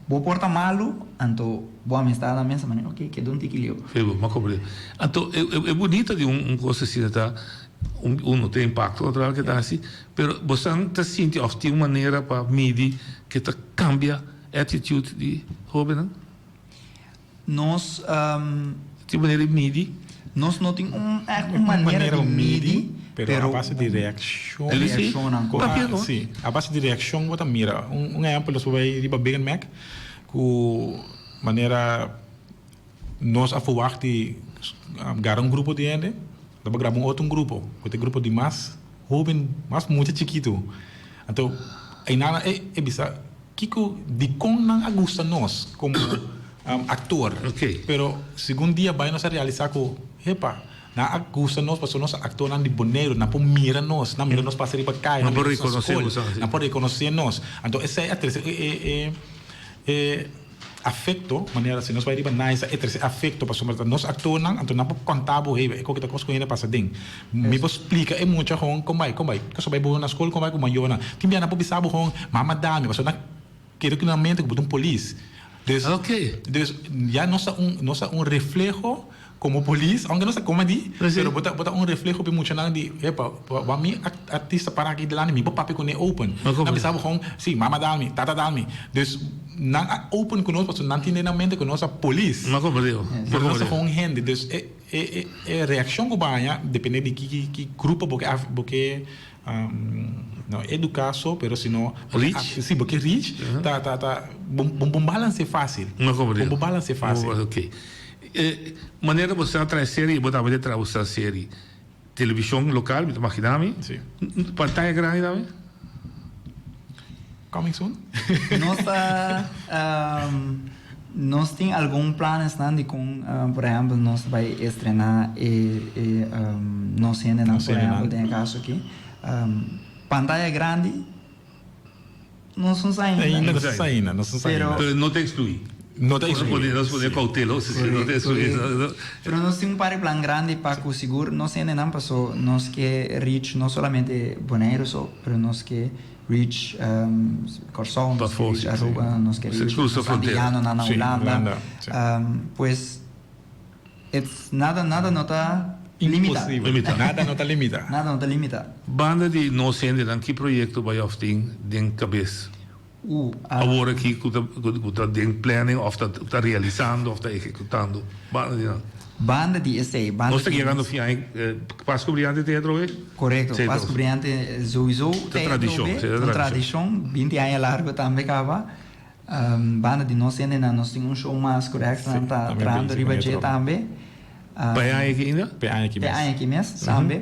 bo por ta malu, anto bo amistad nan mester manera, oke, keda un tiki liu. Sí, bo a komprendé. Anto e bunita di un kos asina ta, uno tin impakto natural ke ta hasi, pero bosan ta sinti òf tin un manera pa midi ke ta kambia attitude di hóbennan? Nos. Tin manera di midi? Nos no tin un ègt un manera di midi, pero. A base di reakshon. Reakshonnan. Si, a base di reakshon bo ta mira. Un ehèmpel nos por bai riba Big and Mac ku manera nos a ferwagt di gara un grupo di hende, nos a graba un otro grupo ku ta e grupo di mas hóben, mas mucha chikitu. Anto einan e bisa. Kiko, dikon nan a gusta nos komo aktor? Pero segun dia bai nos a realisá ku, hepa, nan a gusta nos pasobra nos ta aktornan di Boneiru, nan por mira nos, nan mira nos pasa riba kaya, nan mira nos na skol, nan por rekonosé nos. Anto esei a trese e e afekto, manera si nos bai riba Naisa e trese afekto pasobra ta nos aktornan, anto nan por konta bo, hey, e koke ta kos ku hende pasa aden. Mi por splika e mucha hon kon bai, kon bai, kosa bai bo na skol, kon bai ku mayornan. Tin bia nan por bisa bo hon, mama dami, pasobra nan kere ku nan mente ku bo ta un polis. Dus, dus ya nos ta un, nos ta un refleho komo polis, aunke nos ta koma di, pero bo ta, bo ta un refleho pa e muchanan di, epa, wak mi artista para aki dilanti, mi por papia kuné open. Nan bisa bo hon, si, mama dami, tata dami. Dus nan a open ku nos pasobra nan tin den nan mente ku nos ta polis. Pero nos ta hon hende. Dus e. E e reaccion cu bo haña depende di ki ki grupo bo ke bo ke no educa so pero sino Reach? Si bo ke reach ta ta ta bo bo balance facil. No comprende. Bo balance facil. Ok. E manera bo sa traha serie bo tambe ta traha bo sa serie television local mi ta magina mi. Si. Pantaya grandi tambe? Coming soon. Nos ta nos tin algun planesnan di kon por ehempel nos ta bai estrena e e nos hendenan por ehempel den e kaso aki. Pantaya grandi nos no sa ainda. Ainda nos no sa ainda, nos no sa ainda. Pero no ta exclui. No ta excluí. Nos pone cauteloso, si no ta excluí. Pero nos tin un par di plan grandi pa cu sigur nos hendenan paso nos ke reach no solamente Boneiru so, pero nos ke reach Kòrsou, nos ke reach Aruba, nos ke reach nos Antianonan na Hulanda. Pues it's nada nada no ta limita. Imposible. Nada no ta limita. Nada no ta limita. Banda di nos hendenan ki proyecto bay of tin den cabes? Awor aki ku ta ku ta den planning of ta ta realisando of ta ehekutando banda di nan. Banda di esei, banda Nos ta yegando fin aña Pasku Briante te atrobe? Korekto, Pasku Briante souiso Ta tradishon, si ta tradishon, binti aña largu tambe kaba. Banda di nos hendenan nos tin un show mas ku Rexnan ta trahando riba dje tambe. Pa e aña aki ainda? Pa e aña aki mes. Pa e aña aki mes tambe.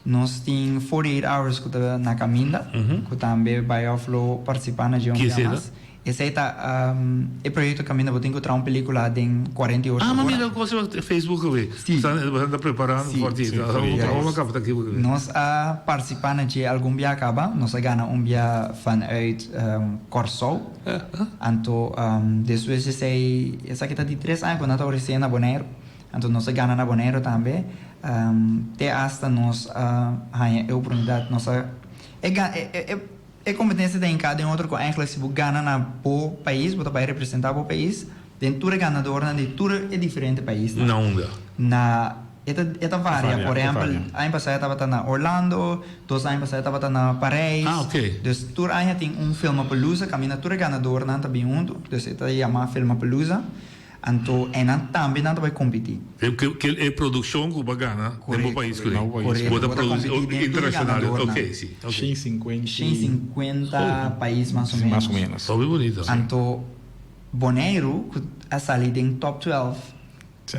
Nos tin 48 hours ku ta na kaminda, ku tambe Bayoff lo partisipá na dje un bia mas. Esei ta e proyekto kaminda bo tin ku traha un pelíkula den 48 ora. Ah, mi mira kos riba Facebook awe. Si. Boso ta preparando 48 ora. Nos a partisipá na dje algun bia kaba. Nos a gana un bia vanuit Kòrsou. Anto despues di esei, esaki ta di tres aña ku nan ta ofresé na Boneiru. Anto nos a gana na Boneiru tambe. Te asta nos a haña e oportunidat, nos a e ga e e e kompetensia ta hinká den otro ku eigentlik si bo gana na bo pais bo ta bai representá bo pais den tur e ganadornan di tur e diferente paisnan. Na unda? Na e ta e ta varia, por ehèmpel aña pasá e tabata na Orlando, dos aña pasá e tabata na Parijs. Ah oke. Dus tur aña tin un Filmapalooza kaminda tur e ganadornan ta bin huntu, dus e ta yamá Filmapalooza. Anto einan tambe nan ta bai kompetí. E produkshon ku bo a gana den bo pais ku den. Bo ta produsi internashonal. Ok, si. 150 pais mas o menos. Mas o menos. Hopi bunito. Anto Boneiru ku a sali den top 12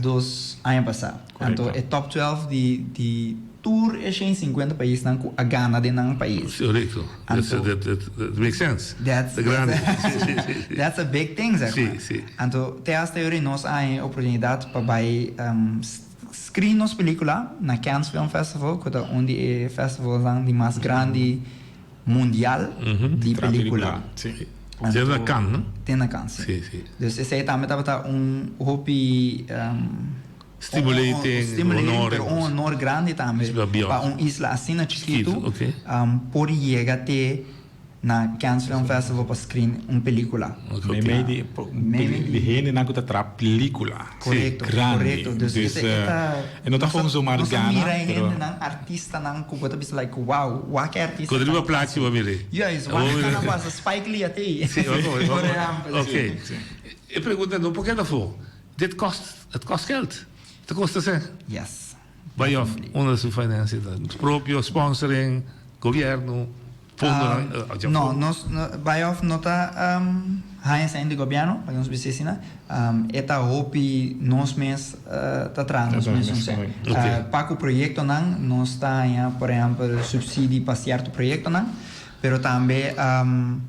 dos aña pasá. Anto e top 12 di tur e 150 paisnan ku a gana den nan pais. Korekto. Anto, That makes sense. That's, Ta grandi. that's, Sí, sí, sí, sí. that's a big thing, zeg Sí, maar. sí. Anto, te hasta yori nos a haña e oportunidad pa bai um, screen nos pelicula na Cannes Film Festival, cu ta un di e festivalsnan di mas grandi mundial di Tra pelicula. pelicula, sí. Te na Cannes, no? Te na Cannes, sí. Sí, sí. Dus esey tambe tabata un hopi um, Stimulating, stimulating, honor. pero un honor grandi tambe pa un isla asina chikitu okay. por yega te na Cannes Film Festival pa screen un pelicula. Okay. Meimei di, di hendenan ku ta traha pelicula. Korekto, grandi. korekto. Dus Dus, e ta, e no ta gewoon zomaar nos a gana, mira pero- hendenan, artistanan ku bo ta bisa like wow, wak e artista. Ku riba plachi bo mir'é. Juist, wak e ta pasa Spike Lee a tei. Sí, Por ehempel. Oké. E pregunta no por keda afó. Dit kost, het kost geld. Ta kosta sèn. Yes. Bai of unda su financia ta? Propio, sponsoring, gobierno, fondonan? Um, no, nos, no, bai of no ta um, haña sèn di gobierno, pa nos bisa asina. Um, e ta hopi nos mes uh, ta traha nos mes un sèn. Okay. Uh, pa ku proyektonan, nos ta haña, por ehèmpel, subsidie pa sierto proyektonan, pero tambe um,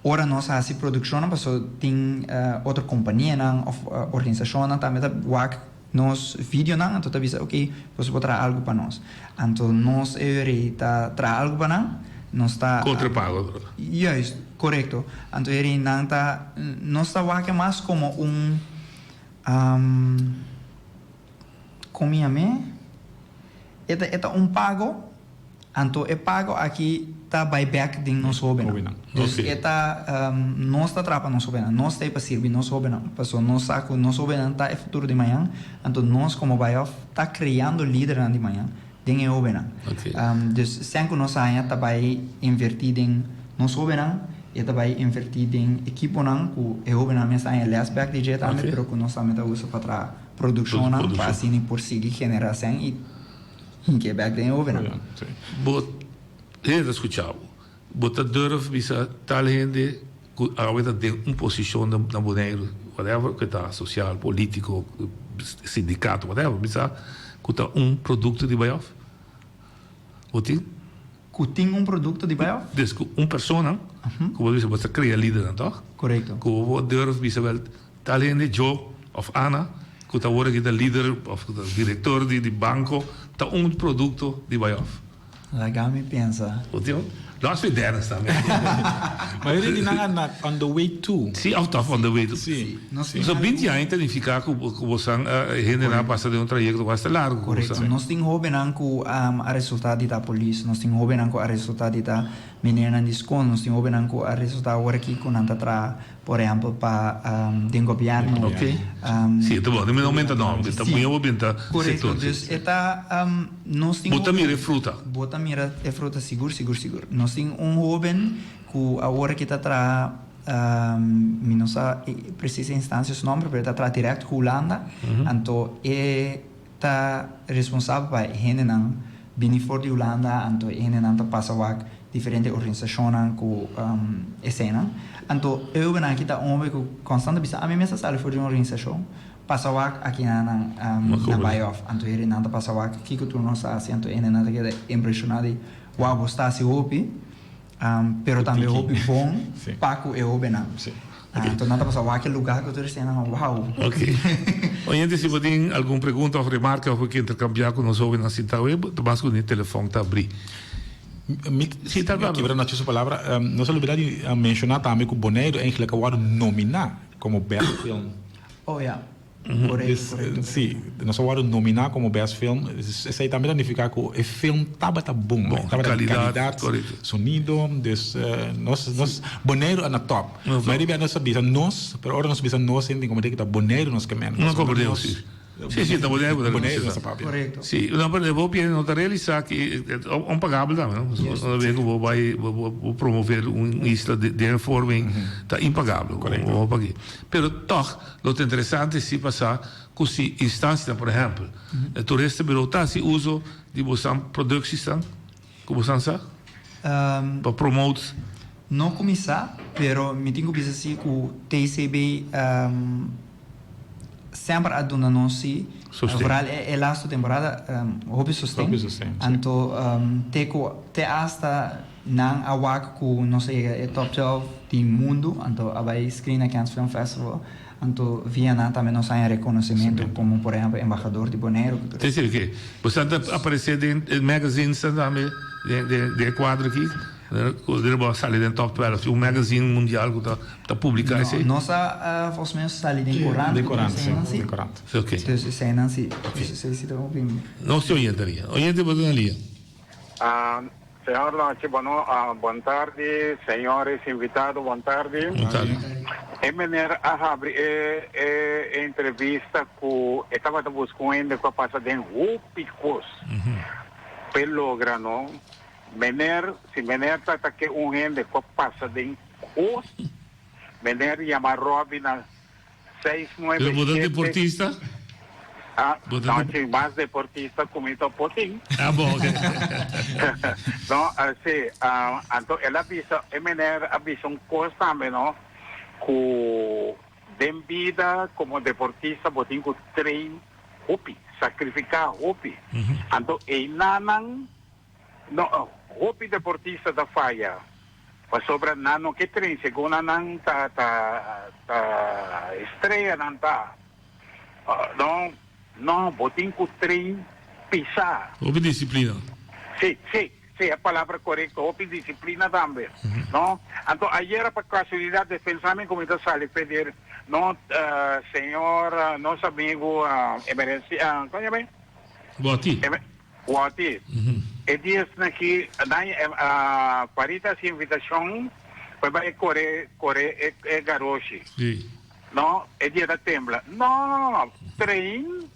Ora nos hasi produkshonnan paso tin otro kompanianan òf organisashonnan tambe ta wak nos videonan anto ta bisa ok boso por traha algu pa nos. Anto nos e ora ta traha algu pa nan, nos ta. Kontra pago. Juist, korekto. Anto e ora nan ta nos ta wak e mas komo un kon mi yam'é? E ta e ta un pago. Anto e pago aki ta bai bek den nos hobennan. Dus e ta, nos ta traha pa nos hobennan. Nos ta ei pa sirbi nos hobennan. Pasobra nos sa ku nos hobennan ta e futuro di mañan. Anto nos komo Bayoff ta kreando lidernan di mañan den e hobennan. Dus sèn ku nos haña ta bai invertí den nos hobennan, e ta bai invertí den ekiponan ku e hobennan mes ta haña lès bek di dje tambe, pero ku nos tambe ta usa pa traha produkshonnan pa asina por sigui generá sèn i. Hinke bek den e ovennan. Bo hende ta skucha bo. Bo ta durf bisa tal hende ku awe ta den un posishon na Boneiru, whatever ku e ta, sosial, politiko, sindikato, whatever, bisa ku ta un produkto di Bayoff? Bo tin? Ku tin un produkto di Bayoff? Dus ku un persona ku bo bisa bo ta krea lidernan, tòg? Korekto. Ku bo durf bisa wèl Tal hende, Joe of Anna, cu ta awor aki ta lider of cu ta director di banco, ta un producto di Bayoff. Laga mi pensa. Bo tin? Los with Dennis tambe. Mayoria di nan a na on the way to. Si, of tof on the way to. Si. So binti aña ta nifica cu bosan hendenan a pasa den un trayecto basta largo cu bosan. Correcto. Nos tin hobennan cu a resulta di ta polis, nos tin hobennan cu a resulta di ta meneernan di school, nos tin hobennan cu a resulta awor aki cu nan ta traha por ehempel pa den gobierno. Ok. Si, e ta bon. Mi no menta nomber. Ta muy bo bin ta sector. Correcto. Dus e ta nos tin. Bo ta mira e fruta. Bo ta mira e fruta sigur, sigur, sigur. Nos tin un hoben cu awor aki ta traha mi no sa e precies e instancia su nomber, pero e ta traha direct cu Hulanda. Anto e ta responsabel pa e hendenan bini for di Hulanda, anto e hendenan ta pasa wak diferente organisashonnan ku eseinan. Anto e hobennan aki ta un hoben ku konstant ta bisa, ami mes a sali for di un organisashon, pasa wak aki nan nan bai òf. Anto heri nan ta pasa wak kiko tur nos ta hasi, anto e hendenan ta keda impreshoná di, wou, bo sta hasi hopi. Pero tambe hopi bon pa ku e hobennan. Anto nan ta pasa wak e lugá ku tur esei nan wou. Ok. Oyente si bo tin algun pregunta òf remarka òf bo ke interkambiá ku nos hobennan sinta awe, ta bas ku ni telefòn ta abrí. Mi kibra Nacho su palabra. Nos a lubidá di menshoná tambe ku Boneiru eigenlijk a wòrdu nominá komo best film. Oh ya. Korekto, korekto. Sí, nos a wòrdu nominá komo best film. Esei tambe ta nifiká ku e film tabata bon. Bon, Tabata di kalidat, kalidat, korekto. sonido, dus nos, nos, Boneiru a na top. Mayoria bia nos a bisa nos, pero ora nos bisa nos hende komo ta Boneiru nos ke men. No komprendé nos, sí. Sí, sí, ta Boneiru ku ta Boneiru nos ta papia. Korekto. Sí, no, pero bo piensa, no ta realisá ku onpagabel tambe, no? Una bes ku bo bai, bo, bo promové un isla den e forma ei, ta impagabel. Korekto. Bo pag'é. Pero tòg Lo ta interesante si pa sa cu si instancianan, por ehempel, e toeristenbureau ta haci uso di bosan productiesnan cu bosan sa pa promote. No cu mi sa, pero mi tin cu bisa si cu TCB semper a duna nos si, vooral e laatste temporada, hopi sosten. Hopi sosten, si. Anto te cu te hasta Nan a wak ku nos a yega e top 12 di mundu, anto a bai screen na Cannes Film Festival, anto via nan tambe nos haña rekonosementu komo por ehèmpel embahador di Boneiru ku tur. Te sirbi ke? Boso ta aparesé den e magazines tambe den e kuadro aki? Ku bo a sali den top 12, un magazine mundial ku ta publiká esei? No, nos a volgens mij sali den korant. Den korant, si, den korant. Oké. Dus eseinan si, esei si ta hopi. Nos tin oyente alia. Oyente bo ta na lia. Señor Nochi, bono, bon tardi, señores invitado, bon tardi. Bon tardi. E meneer a habri e, e, e entrevista cu e tabata busca un hende cu a pasa den hopi cos p'e logra, no? Meneer, si meneer ta ta ke un hende cu a pasa den cos, meneer yama Robby na Seis nuebe Pero bo ta shete. deportista? Ah, Bo ta no, de- si mas deportista ku mi ta potin. Ah, bon, ok. No, ah, si, ah, anto el a bisa, e meneer a bisa un kos tambe, no, ku den bida komo deportista bo tin ku train hopi, sakrifiká hopi. Anto einanan No, hopi deportista ta faya pasobra nan no ke train segun nan nan ta ta ta estreya nan ta. No, no, bo tin ku train pisa. Hopi disiplina. Si, si, si, e palabra korekto, hopi disiplina tambe, no. Anto ayera pa kasualidat defensa mi ku mi ta sali pedir, no, señor, nos amigu Emerencia, kon yama e? Boti. Wòti, e diesnan aki nan Parita hasi invitashon pa e bai kore kore e garoshi. No, e dia ta tembla. No, train,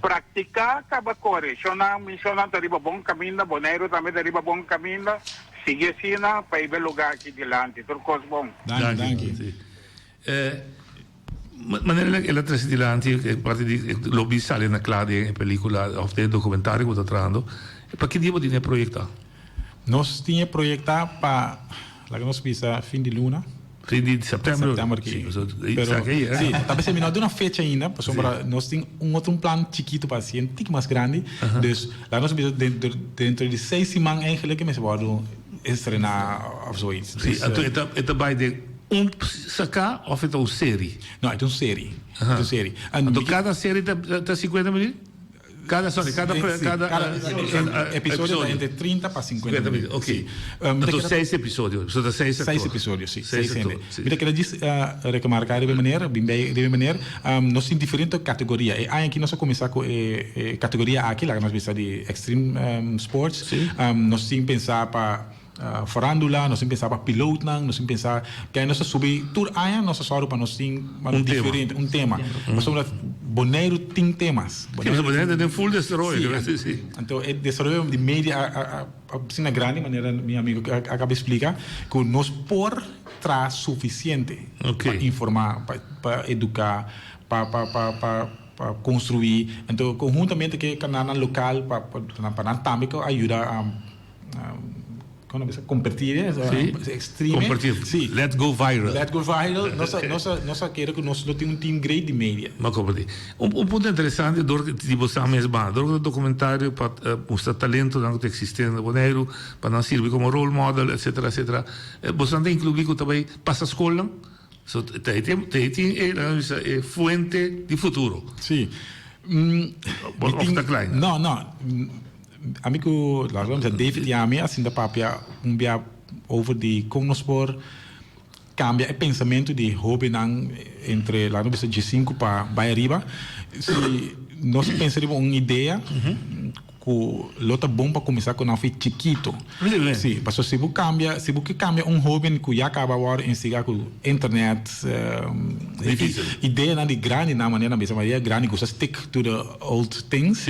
praktiká kaba kore. Shonnan, mi shonnan ta riba bon kaminda, Boneiru tambe ta riba bon kaminda. Sigui asina pa e bai lugá aki dilanti. Tur kos bon. Danki, danki. Manera el a trece dilanti e parti di lo bi sali na cla den e pelicula of den e documentario cu bo ta trahando, pa ki dia bo tin e proyecta? Nos tin e proyecta pa, laga nos bisa, fin di luna. Fin di september? September aki. Si, pasobra Pero, esaki ei, eh? si, ta bes mi no a duna fecha ainda, pasobra nos tin un otro un plan chikito pa haci, un tiki mas grandi. Dus, laga nos bisa dentro, dentro di seis siman eigenlijk e mester wordo estrena of zoiets. Si, Dus, anto e ta, e ta bai den Un saká òf e ta un seri? No, e ta un seri. E ta un seri. Anto kada seri ta 50 minuut? Kada, sorry, kada, kada, kada episodio ta entre 30 pa 50 minuut. Ok. Anto seis episodio, so ta seis actor. Seis episodio, si. Seis hende. Mi ta kere djis remarca riba e manera, bin bay riba e manera, nos tin diferente categoria. E aña aki nos a cuminsa cu e categoria aki, laga nos bisa di extreme sports. Nos tin pensa pa Farandula, nos tin pensa pa pilotnan, nos tin pensa ke nos ta subi tur aña nos ta sòru pa nos tin Un tema. diferente un tema. Pasobra Boneiru tin temas. Sí, pasobra Boneiru ta den full desaroyo. Sí, Sí. Anto e desaroyo di media a a a asina grandi manera mi amigo a kaba splika ku nos por traha sufisiente Ok. pa informa, pa pa eduka, pa pa pa pa pa konstruí. Anto konhuntamente ku e kanalnan lokal pa pa nan tambe ku a yuda Kon a bisa compartir eh? Sí. Extreme. Compartir. Sí. Let go viral. Let go viral. Nos a, nos a, nos a kere ku nos lo tin un team great di media. Ma compartir. Un, un punto interesante door di bo sa mes ba, door ku documentario pa uh, mustra talentonan ku ta existi na Boneiru, pa nan sirbi como role model, etcetera, etcetera. Eh, bo sa ta inclui ku ta bai pasa skolnan? So, ta e tin, ta e tin e, laga bisa, e fuente di futuro. Sí. Mm, Of mi tin- ta klein? No, no. Ami ku laga bisa David i ami a sinta papia un bia over di kon nos por kambia e pensamentu di hobennan entre laga nos bisa diesinku pa bai ariba. Si nos pensa riba un idea ku lo ta bon pa kuminsá ku nan for chikito. Si, pasobra si bo kambia, si bo ke kambia un hoben ku ya kaba wòrdu instigá ku internet, ideanan di grandinan manera nan bisa mayoria grandi gusta stick to the old things.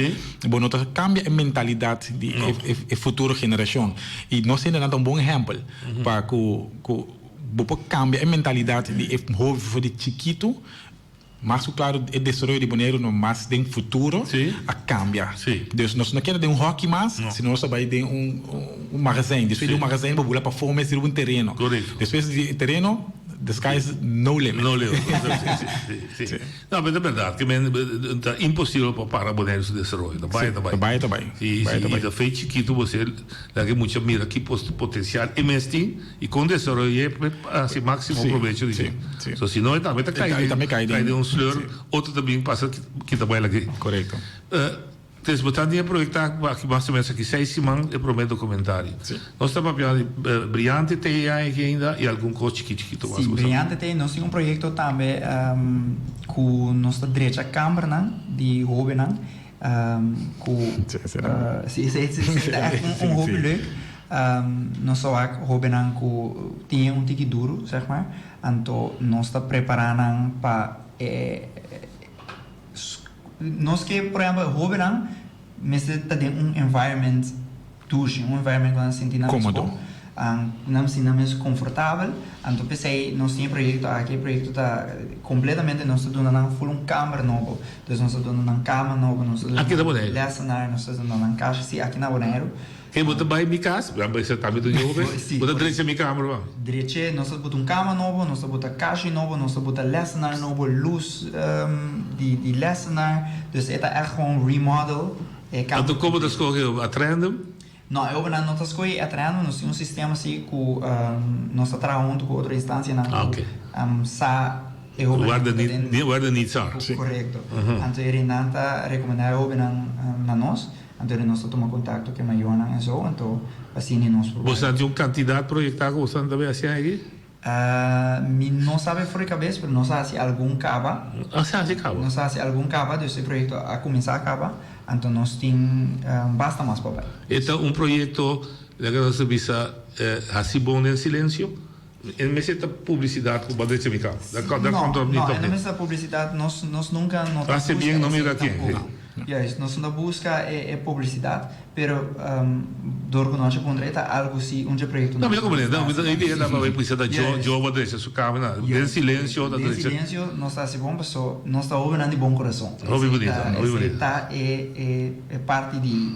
Bo no ta cambia e mentalidad di e futuro generacion. Y nos hendenan ta un bon ehempel pa cu cu bo por cambia e mentalidad di e hoben for di chikito, mas cu claro e desaroyo di Boneiru no mas den futuro a cambia. Dus nos no keda den un hoki mas, sino nos ta bay den un magazijn. Despues di un magazijn bo bula pafó mes riba un tereno. Despues di e tereno the sky is no limit. No limit. Si, si. No, pero ta berdad ke men ta imposibel pa para Boneiru su desaroyo. Ta bai, ta bai. Ta bai, ta bai. Si, Bai, si, ta bai. i ta fe chikitu bo ser laga e mucha mira ki potencial e mes tin i kon desaroy'é pa hasi maximo Si, probecho di si, dje. si. So si no e tambe ta kai E tambe kai den kai den un sleur, si. otro ta bin pasa kita bai lag'é. Korekto. Entonces bo ta den e proyecta aki mas o menos aki seis siman e prome documentario. Sí. Nos ta papia di Briante te aki ainda y algun cos chiki chikito mas. Sí, Briante te. Nos tin un proyecto tambe cu nos ta drecha cambernan di hobennan cu Sí, sí, esey ta echt un hopi leuk. Nos ta wak hobennan cu tin un tiki duro, zeg maar. Anto nos ta prepara nan pa e. Nos ke, por ehempel, hobennan mester ta den un environment dushi, un environment ku nan sinti nan mes Kómodo. ku nan sinti nan mes konfortabel. Anto p'esei nos tin e proyekto aki. E proyekto ta kompletamente nos ta duna nan ful un kamber nobo. Dus nos ta duna nan kama nobo, nos ta duna Aki na nan Boneiru? lèsenar, nos ta duna nan kasha. Sí, aki na Boneiru. Hey, bo ta bai mi cas? Bo ta tambe ta yobe? Sí. Bo ta drecha mi kamer ba? Dreche, nos ta buta un kama nobo, nos ta buta kashi nobo, nos ta buta lessenaar nobo, luz di di lessenaar. Dus e ta echt gewoon remodel e kamer. Anto kon bo ta skohe at random? No, e obenan no ta skohe at random, nos tin un sistema si ku nos ta traha huntu ku otro instancianan ku sa e hobennan Where the ku ta den. Where the needs are. Korekto. Anto e rinnan ta rekomendá e hobennan na nos. Anto di nos ta tuma kontakto ku e mayornan en zo, anto asina nos por bai. Boso tin un kantidat proyektá ku boso ta bai hasi aki? Mi no sabe for di kabes, pero nos a hasi algun kaba. A sa hasi kaba? Nos a hasi algun kaba, dus e proyekto a kuminsá kaba, anto nos tin basta mas pa bai. E ta un proyekto, laga nos ta bisa, hasi bon den silensio? E no mester ta publisidat ku bo a drecha mi kama. Da No, konta no, mi e no toke. mester ta publisidat. Nos, nos nunka no ta Hasi buska bien, no esei mira ken, tampoco. sí. Juist, nos no ta buska e, e publisidat, pero dor ku nos a puntra e ta algu si un dje proyekto No, mi nos ta komprende. No, mi ta, hasi. idea ta pa publisidat ta Juist. jo, jo a drecha su kama, na. Den Juist. silensio ta Den drecha. silensio nos ta hasi bon, paso nos ta hobennan di bon kurason. Hopi Esei bunita, ta, hopi esei bunita. ta e, e, e parti di.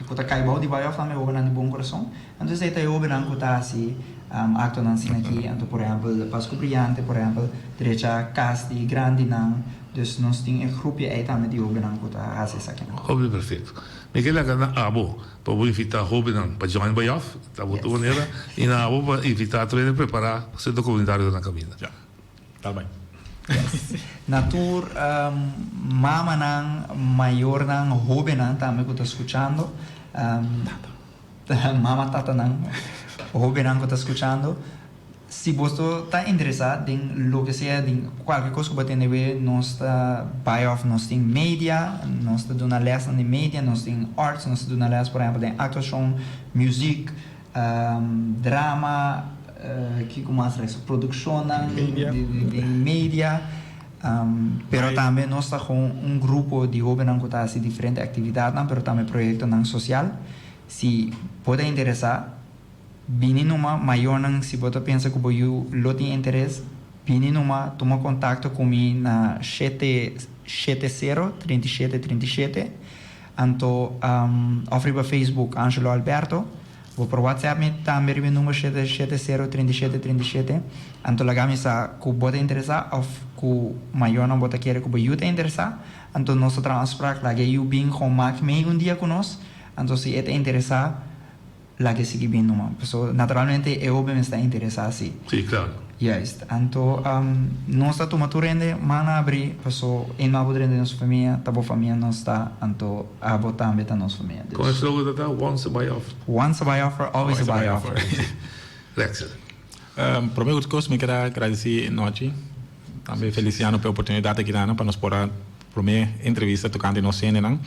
Ku ta kai bou di bai òf tambe hóbennan di bon kurason. Anto esei ta e hóbennan ku ta hasi aktonan asina aki. Anto por ehèmpel Pasku Briante, por ehèmpel, drecha kas di grandinan. Dus nos tin e grupio ei tambe di hóbennan ku ta hasi esakinan. Hopi perfekto. Mi ke laga na abo pa bo invitá hóbennan pa join bai òf, ta bo tur manera, i na abo pa invitá tur hende prepará pa sentro komunitario ta na kaminda. Ya. Tal bai. Yes. Na tur mamanan, mayornan, hobennan tambe ku ta skuchando, mama, tatanan, hobennan ku ta skuchando, si boso ta interesá den loke sea, den kualke kos ku bo tende wee, nos ta bai òf nos tin media, nos ta duna lèsnan di media, nos tin arts, nos ta duna lès por ehèmpel den aktuashon, muzik, Drama, kiko mas resto? Produkshonnan den media. Pero tambe nos ta kon un grupo di hobennan ku ta hasi diferente aktividatnan, pero tambe proyektonan sosial. Si bo ta interesá, bini numa. Mayornan, si bo ta pensa ku bo yu lo tin interes, bini numa, tuma kontakto ku mi na shete shete sero, 37 37. Anto of riba Facebook Angelo Alberto. Bo por WhatsApp mi tambe riba e number 770 37 37. Anto laga mi sa ku bo ta interesá of ku mayornan bo ta kere ku bo yu ta interesá. Anto nos ta traha un afsprak laga e yu bin kon mak mei un dia ku nos. Anto si e ta interesá Laga e sigui bin numa. Paso naturalmente e hoben mester ta interesa si. Si, claro. Juist. Anto nos ta tuma tur hende man abri paso eenmaal bo drenta den nos famia ta bo famia nos ta anto abo tambe ta nos famia. Dus. Con e slogan ta ta once a buy offer. Once a buy offer always a buy offer. Rexel. Prome ku tur kos mi keda gradisi Nochi tambe Feliciano pa e oportunidat aki dana pa nos por a Promé entrevista tokante nos hendenan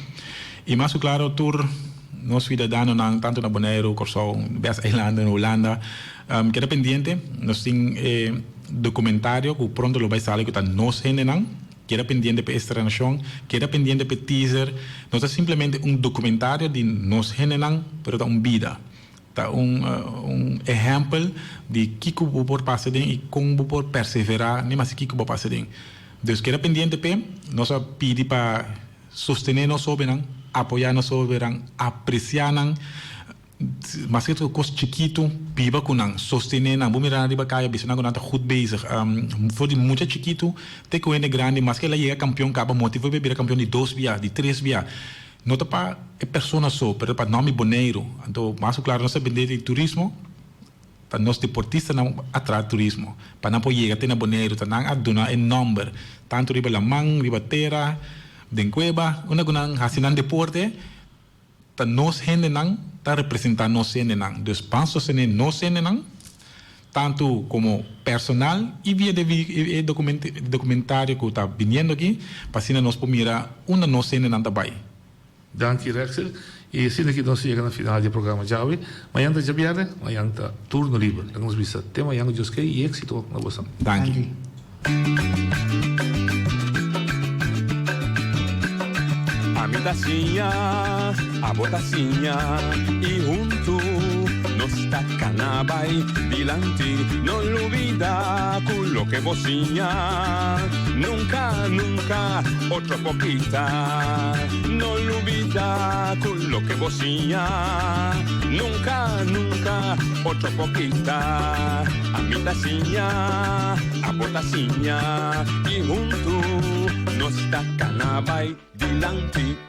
i mas ku klaro tur nos siudadanonan tantu na Boneiru, Kòrsou, bes eilanden, Hulanda keda pendiente. Nos tin e dokumentario ku pronto lo bai sali ku ta nos hendenan. Keda pendiente pa e estrenashon, keda pendiente pa e teaser. No ta simplemente un dokumentario di nos hendenan pero ta un bida. Ta un un ehèmpel di kiko bo por pasa den i kon bo por perseverá ni maske kiko bo pasa den. Dus keda pendiente p'e. Nos a pidi pa sostené nos hóbennan, apoyá nos hóbennan, apresiá nan. Maske ta kos chikitu, biba ku nan, sostené nan. Bo mira nan riba kaya, bisa nan ku nan ta goed bezig. For di mucha chikitu te ku hende grandi, maske el a yega kampion kaba, motiv'é pa bira kampion di dos bia, di tres bia. No ta pa e persona so, pero ta pa nomi Boneiru. Anto mas ku klaro nos ta bende di turismo, ta nos deportistanan a traha turismo. Pa nan por yega te na Boneiru, ta nan a duna e nomber, tantu riba laman, riba tera, den kueba, unda ku nan hasi nan deporte, ta nos hendenan ta representa nos hendenan. Dus ban sostene nos hendenan, tantu komo personal i via de e documentario ku ta biniendo aki, pa asina nos por mira unda nos hendenan ta bai. Danki Rexel. I asina ki nos yega na final di e programa djawe. Mañan ta djabièrnè, mañan ta turno liber. Laga nos bisa te mañan ku Dios ke i éksito na boso. Danki. Ami ta siña, abo ta siña i huntu nos ta cana bai dilanti. No lubida cu loke bo siña nunca, nunca otro por kita. No lubida cu loke bo siña nunca, nunca otro por kita. Ami ta siña, abo ta siña i huntu nos ta cana bai dilanti.